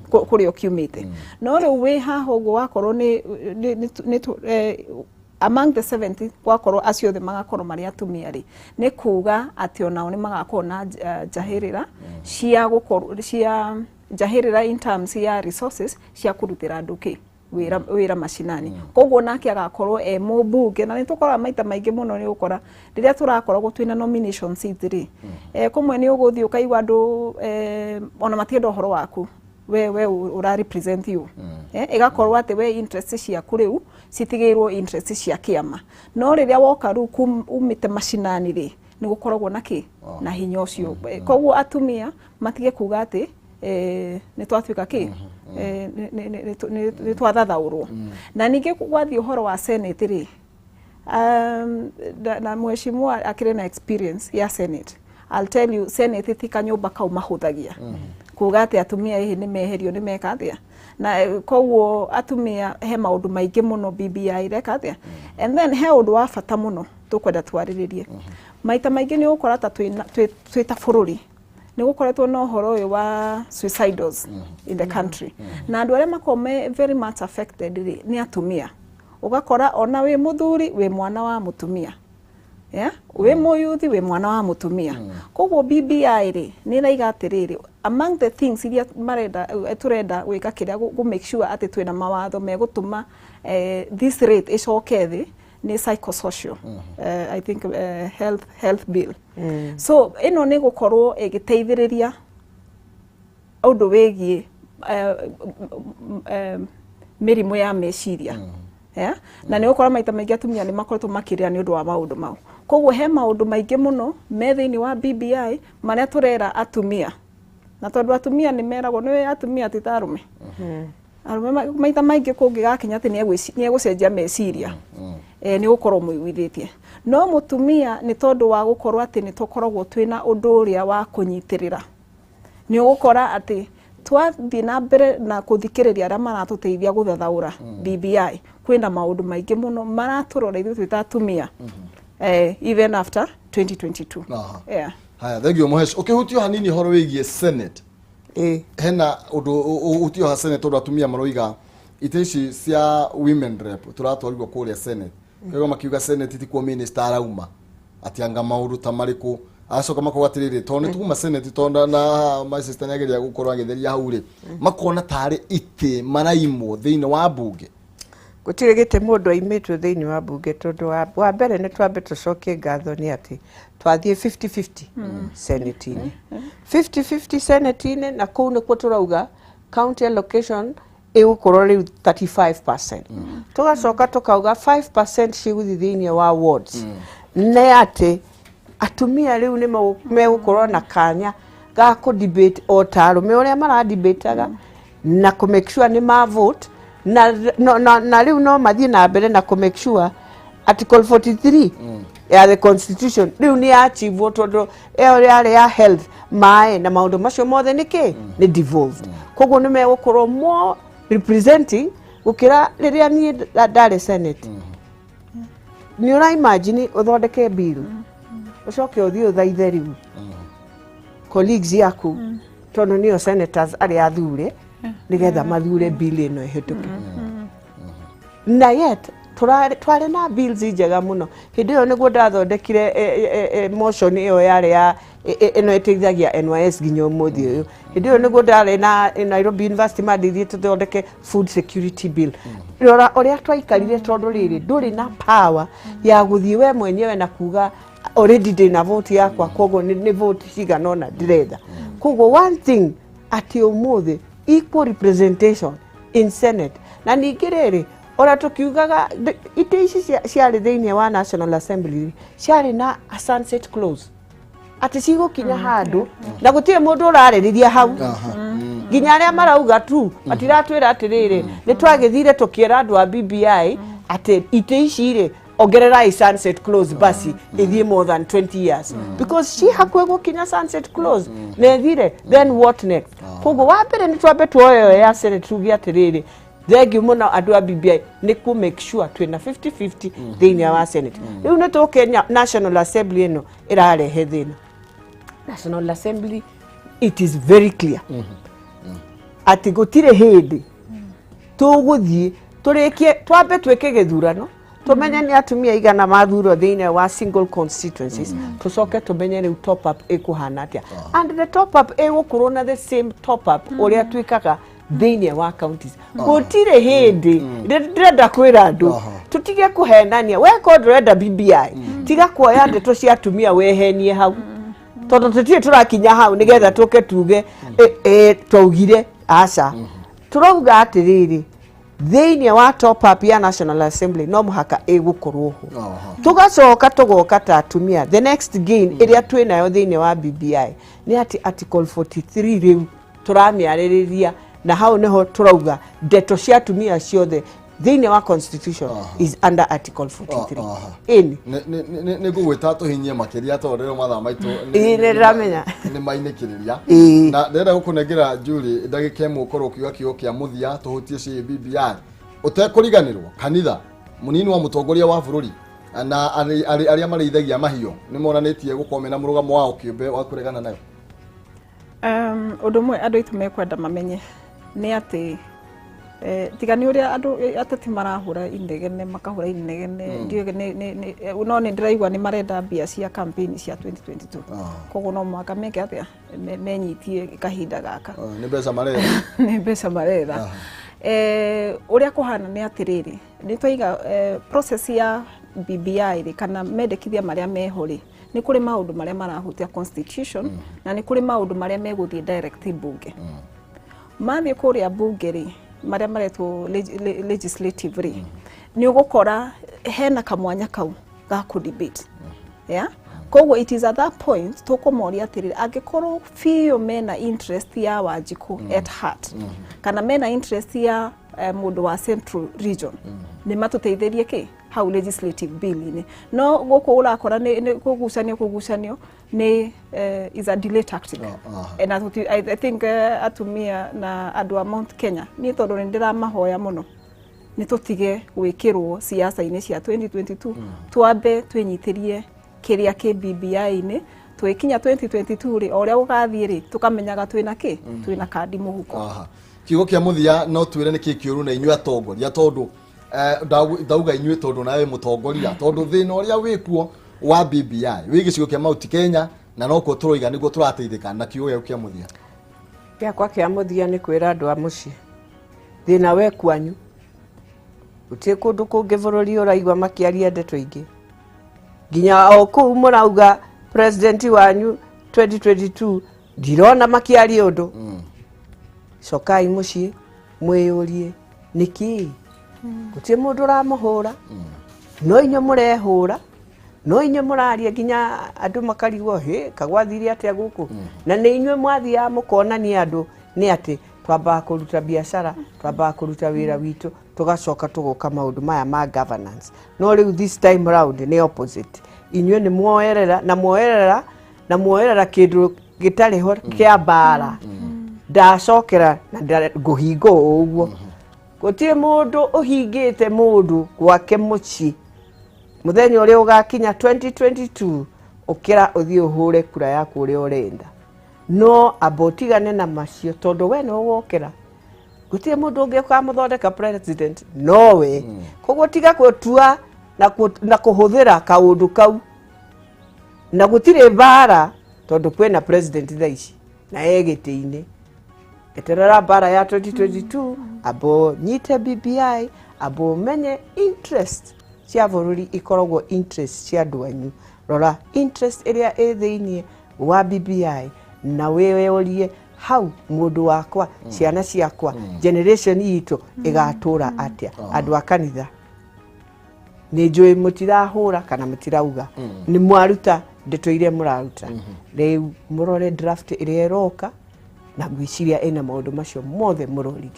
kũrĩa ũkiumĩte. No rĩu wĩ haha ũguo wakorwo nĩ among the 70, gwakorwo acio othe magakorwo marĩ atumia rĩ, nĩ kuga atĩ onao nĩ magakorwo na njahĩrĩra cia gũkorwo cia njahĩrĩra in terms ya resources cia kũrutĩra andũ kĩ wĩra macinani. Koguo nake agakorwo e mũmbunge, na nĩ tũkoraga maita maingĩ mũno nĩ ũkora rĩrĩa tũrakoragwo twĩna nomination seats rĩ, kũmwe nĩ ũgũthiĩ ũkaigua andũ ona matienda ũhoro waku we ũra represent you, ĩgakorwo atĩ we interest ciaku rĩu citigĩirwo interest cia kĩama. No rĩrĩa woka rĩu umĩte macinani rĩ, nĩ gũkoragwo na kĩ na hinya ũcio. Koguo atumia matige kuga atĩ nĩ twatuĩka kĩ nĩ twathathaũrwo. Na ningĩ gwathiĩ ũhoro wa Senate rĩ, na mheshimiwa akĩrĩ na experience ya Senate. I'll tell you, Senate ti kanyũmba kau mahũthagia. Kuga atĩ atumia hihi nĩ meherio, nĩ meka atĩa, na koguo atumia he maũndũ maingĩ mũno BBI ĩreka atĩa. And then he ũndũ wa bata mũno tũkwenda twarĩrĩrie. Maita maingĩ nĩ ũgũkora ta twĩ ta bũrũri nĩ gũkoretwo na ũhoro ũyũ wa suicidals in the country, na andũ arĩa makoragwo me very much affected rĩ, nĩ atumia. Ũgakora ona wĩ mũthuri, wĩ mwana wa mũtumia, yeah? Wĩ mũyuthi, wĩ mwana wa mũtumia. Koguo BBI rĩ, nĩ ĩraiga atĩrĩrĩ, among the things iria marenda, tũrenda gwĩka kĩrĩa gũ make sure atĩ twĩna mawatho megũtũma this rate ĩcoke thĩ nĩ psychosocial I think health bill. So ĩno nĩ gũkorwo ĩgĩteithĩrĩria ũndũ wĩgiĩ mĩrimũ ya meciria, yeah? Na nĩ gũkora maita maingĩ atumia nĩ makoretwo makĩrĩra nĩ ũndũ wa maũndũ mau. Koguo he maũndũ maingĩ mũno me thĩinĩ wa BBI marĩa tũrera atumia, na tondũ atumia nĩ meragwo nĩ atumia ti ta arũme. Arũme maita maingĩ kũngĩgakinya atĩ nĩ egũcenjia meciria, nĩ gũkorwo mũiguithĩtie, no mũtumia nĩ tondũ wa gũkorwo atĩ nĩ tũkoragwo twĩna ũndũ ũrĩa wa kũnyitĩrĩra, nĩ ũgũkora atĩ twathiĩ na mbere na kũthikĩrĩria arĩa maratũteithia gũthathaũra BBI, kwĩna maũndũ maingĩ mũno maratũrora ithuĩ twĩ ta atumia, even after 2022. Yeah. Haya, thank you Mũhesh. Ũkĩhutio hanini ũhoro wĩgiĩ Senate, hena ũndũ ũhutio ha Senate, tondũ atumia maroiga itĩ ici cia women rep tũratwarirwo kũrĩa Senate. Koguo makiuga Senate ti kuo minister arauma, atĩ anga maũndũ ta marĩkũ. Aracoka makoga atĩrĩrĩ, tondũ nĩ tuma Senate, tondũ na my sister nĩageria gũkorwo agĩtheria hau rĩ, makona tarĩ itĩ maraimwo thĩinĩ wa mbunge. Gũtirĩ gĩtĩ mũndũ aimĩtwo thĩinĩ wa mbunge, tondũ wa mbere nĩ twambe tũcokie ngatho nĩ atĩ twathiĩ 50-50 senate-inĩ, 50-50 senate-inĩ, na kũu nĩkuo tũrauga county allocation ĩgũkorwo rĩu 35%. Tũgacoka tũkauga 5% cigũthiĩ thĩinĩ wa wards. Nĩ atĩ atumia rĩu nĩ megũkorwo na kanya ga kũ debate o ta arũme ũrĩa maradebataga na kũ make sure nĩ ma vote na rĩu no mathiĩ na mbere na kũ make sure Article 43 ya the Constitution rĩu nĩ yachivwo, tondũ ĩyo yarĩ ya health, maĩ na maũndũ macio mothe nĩ kĩ nĩ devolved. Koguo nĩ megũkorwo more representing gũkĩra rĩrĩa niĩ ndarĩ Senate. Nĩ ũra imagine ũthondeke bill, ũcoke ũthiĩ ũthaithe rĩu colleagues yaku, tondũ nĩo senators arĩa athure, nĩgetha mathure bill ĩno ĩhĩtũke. Na yet twarĩ na bills njega mũno. Hĩndĩ ĩyo nĩguo ndathondekire motion ĩyo yarĩ ya ĩno ĩteithagia NYS nginya ũmũthĩ ũyũ. Hĩndĩ ĩyo nĩguo ndarĩ na Nairobi University mandeithie tũthondeke food security bill. Rora ũrĩa twaikarire, tondũ rĩrĩ ndũrĩ na power ya gũthiĩ we mwenyewe na kuga already ndĩna vote yakwa, koguo nĩ vote cigana ũna ndĩretha. Koguo one thing atĩ ũmũthĩ equal representation in Senate. Na ningĩ rĩrĩ, ona tũkiugaga itĩ ici ciarĩ thĩinĩ wa National Assembly ciarĩ na a sunset clause, atĩ cigũkinya handũ na gũtirĩ mũndũ ũrarĩrĩria hau. Nginya arĩa marauga tu matiratwĩra atĩrĩrĩ, nĩ twagĩthire tũkĩra andũ a BBI atĩ itĩ ici rĩ, ongererai sunset clause basi ĩthiĩ more than 20 years, because ci hakuhĩ gũkinya sunset clause na ĩthire, then what next? Koguo wa mbere nĩ twambe tuoyo ya Senate, tuge atĩrĩrĩ, thengiũ mũno andũ a BBI nĩ kũ make sure twĩna 50-50 thĩinĩ wa Senate. Rĩu nĩ tũke National Assembly. Ĩno ĩrarehe thĩna. National Assembly, it is very clear atĩ gũtirĩ hĩndĩ tũgũthiĩ tũrĩkie, twambe twĩke gĩthurano, tũmenye nĩ atumia igana mathurwo thĩinĩ wa single constituencies, tũcoke tũmenye rĩu top up ĩkũhana atĩa. And the top up ĩgũkorwo na the same top up ũrĩa twĩkaga thĩinĩ wa counties. Gũtirĩ hĩndĩ. Ndĩrenda kwĩra andũ tũtige kũhenania. Weko ndũrenda BBI, tiga kuoya ndeto cia atumia wehenie hau, tondũ tũtirĩ tũrakinya hau nĩgetha tũke tuge twaugire aca. Tũrauga atĩrĩrĩ, thĩinĩ wa top up ya National Assembly no mũhaka ĩgũkorwo ho. Tũgacoka tũgoka ta atumia, the next gain ĩrĩa twĩ nayo thĩinĩ wa BBI nĩ atĩ Article 43 rĩu tũramĩarĩrĩria, na hau nĩho tũrauga ndeto cia atumia ciothe. Thĩinĩ wa constitution is under article 43. Ĩni. Nĩ ngũgwĩta tũhinyie makĩria tondũ rĩu mathaa maitũ Ĩĩ, nĩ ndĩramenya. Nĩ mainĩkĩrĩria. Ĩĩ. Na ndĩrenda gũkũnengera Julie ndagĩka ĩmwe ũkorwo ũkiuga kiugo kĩa mũthia tũhutie ciĩ BBI ũtekũriganĩrwo kanitha mũnini wa mũtongoria wa bũrũri na arĩa marĩithagia mahiũ nĩ monanĩtie gũkorwo mena mũrũgamo wao kĩũmbe wa kũregana nayo. Ũndũ ũmwe andũ aitũ mekwenda mamenye nĩ atĩ tiga nĩ ũrĩa andũ ateti marahũra inegene makahũra inegene, ndiũĩ no nĩ ndĩraigua nĩ marenda mbia cia campaign cia 2022. Koguo no mũhaka meke atĩa, menyitie kahinda gaka. Nĩ mbeca maretha. Nĩ mbeca maretha. Ũrĩa kũhana nĩ atĩrĩrĩ, nĩ twaiga process ya BBI rĩ, kana mendekithia marĩa meho rĩ, nĩ kũrĩ maũndũ marĩa marahutia constitution na nĩ kũrĩ maũndũ marĩa megũthiĩ direct bunge. Mathiĩ kũrĩa bunge rĩ, marĩa maretwo legislative rĩ, nĩ ũgũkora hena kamwanya kau ga kũ debate, yeah? Koguo it is at that point tũkũmoria atĩrĩrĩ, angĩkorwo biũ mena interest ya Wanjikũ at heart kana mena interest ya mũndũ wa Central Region, nĩ matũteithĩrie kĩ hau legislative bill-inĩ. No gũkũ ũrakora nĩ kũgucanio nĩ is a delay tactic. And I think atumia na andũ a Mount Kenya, niĩ tondũ nĩ ndĩramahoya mũno, nĩ tũtige gwĩkĩrwo siasa-inĩ cia 2022, twambe twĩnyitĩrie kĩrĩa kĩ BBI-inĩ. Twĩkinya 2022 rĩ, o ũrĩa gũgathiĩ rĩ, tũkamenyaga twĩna kĩ, twĩna kandi mũhuko. Kiugo kĩa mũthia, no twĩre nĩ kĩ kĩũru na inyuĩ atongoria, tondũ ndauga inyuĩ tondũ nawe mũtongoria, tondũ thĩna ũrĩa wĩkuo wa BBI wĩ gĩcigo kĩa Mount Kenya na nokuo tũroiga nĩguo tũrateithĩka, na kiugo gĩaku kĩa mũthia. Gĩakwa kĩa mũthia nĩ kwĩra andũ a mũciĩ, thĩna we kwanyu, gũtirĩ kũndũ kũngĩ bũrũri ũraigua makĩaria ndeto ingĩ, nginya o kũu mũrauga president wanyu 2022 ndirona makĩaria ũndũ. Cokai mũciĩ mwĩyũrie nĩkĩ gũtirĩ mũndũ ũramũhũra, no inyuĩ mũrehũra, no inyuĩ mũraria nginya andũ makarigwo hĩ kagwathire atĩa gũkũ, na nĩ inyuĩ mwathiaga mũkonania andũ nĩ atĩ twambaga kũruta biacara, twambaga kũruta wĩra witũ, tũgacoka tũgoka maũndũ maya ma governance. No rĩu this time round nĩ opposite, inyuĩ nĩ muoerera na muoerera na muoerera kĩndũ gĩtarĩ ho kĩa mbara. Ndacokera na ngũhinga o ũguo, gũtirĩ mũndũ ũhingĩte mũndũ gwake mũciĩ. Mũthenya ũrĩa ũgakinya 2022, ũkĩra ũthiĩ ũhũre kura yaku ũrĩa ũrenda, no amba ũtigane na macio tondũ we nĩwe wokĩra. Gũtirĩ mũndũ ũngĩ ũkamũthondeka president nowe. Koguo tiga gũtua na kũhũthĩra kaũndũ kau, na gũtirĩ mbara tondũ kwĩna president thaa ici na e gĩtĩ-inĩ. Eterera mbara ya 2022, amba nyite BBI, amba ũmenye interest cia bũrũri ikoragwo interest cia andũ anyu. Rora interest ĩrĩa ĩ thĩiniĩ wa BBI na wĩyũrie hau, mũndũ wakwa, ciana ciakwa, generation itũ ĩgatũra atĩa? Andũ a kanitha, nĩ njũĩ mũtirahũra kana mũtirauga, nĩ mwaruta ndeto iria mũraruta. Rĩu mũrore draft ĩrĩa ĩroka na ngwĩciria ĩna maũndũ macio mothe mũroririe.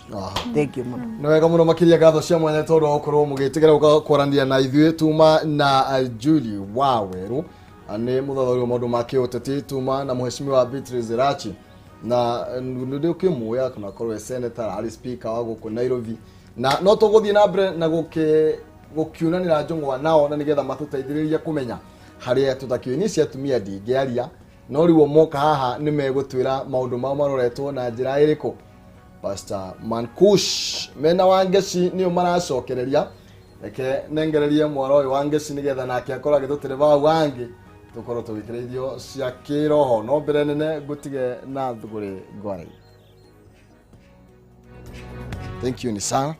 Thank you mũno. Nĩ wega mũno makĩria, ngatho cia mwanya tondũ wa gũkorwo mũgĩtĩkĩra gũka kwaranĩria na ithuĩ. Tuma na Julie Waweru, nĩ mũthathaũri wa maũndũ ma kĩũteti, tuma na mũheshimiwa Beatrice Rachi, na nĩ ũkĩmũĩ kana korwo e senator, arĩ speaker wa gũkũ Nairobi, na no tũgũthiĩ na mbere na gũkiunanĩra njũng'wa nao na nĩgetha matũteithĩrĩrie kũmenya harĩa tũtakĩũĩ. Niĩ cia atumia ndingĩaria, no rĩu o moka haha nĩ megũtwĩra maũndũ mao maroretwo na njĩra ĩrĩkũ. Pastor Mankush mena Wangeci nĩo maracokereria. Reke nengererie mwaro ũyũ Wangeci nĩgetha nake akorwo agĩtũtereba hau hangĩ tũkorwo tũgĩkĩra irio cia kĩroho, no mbere nene ngũtige na thũgũrĩ ngwarai. Thank you ni sana.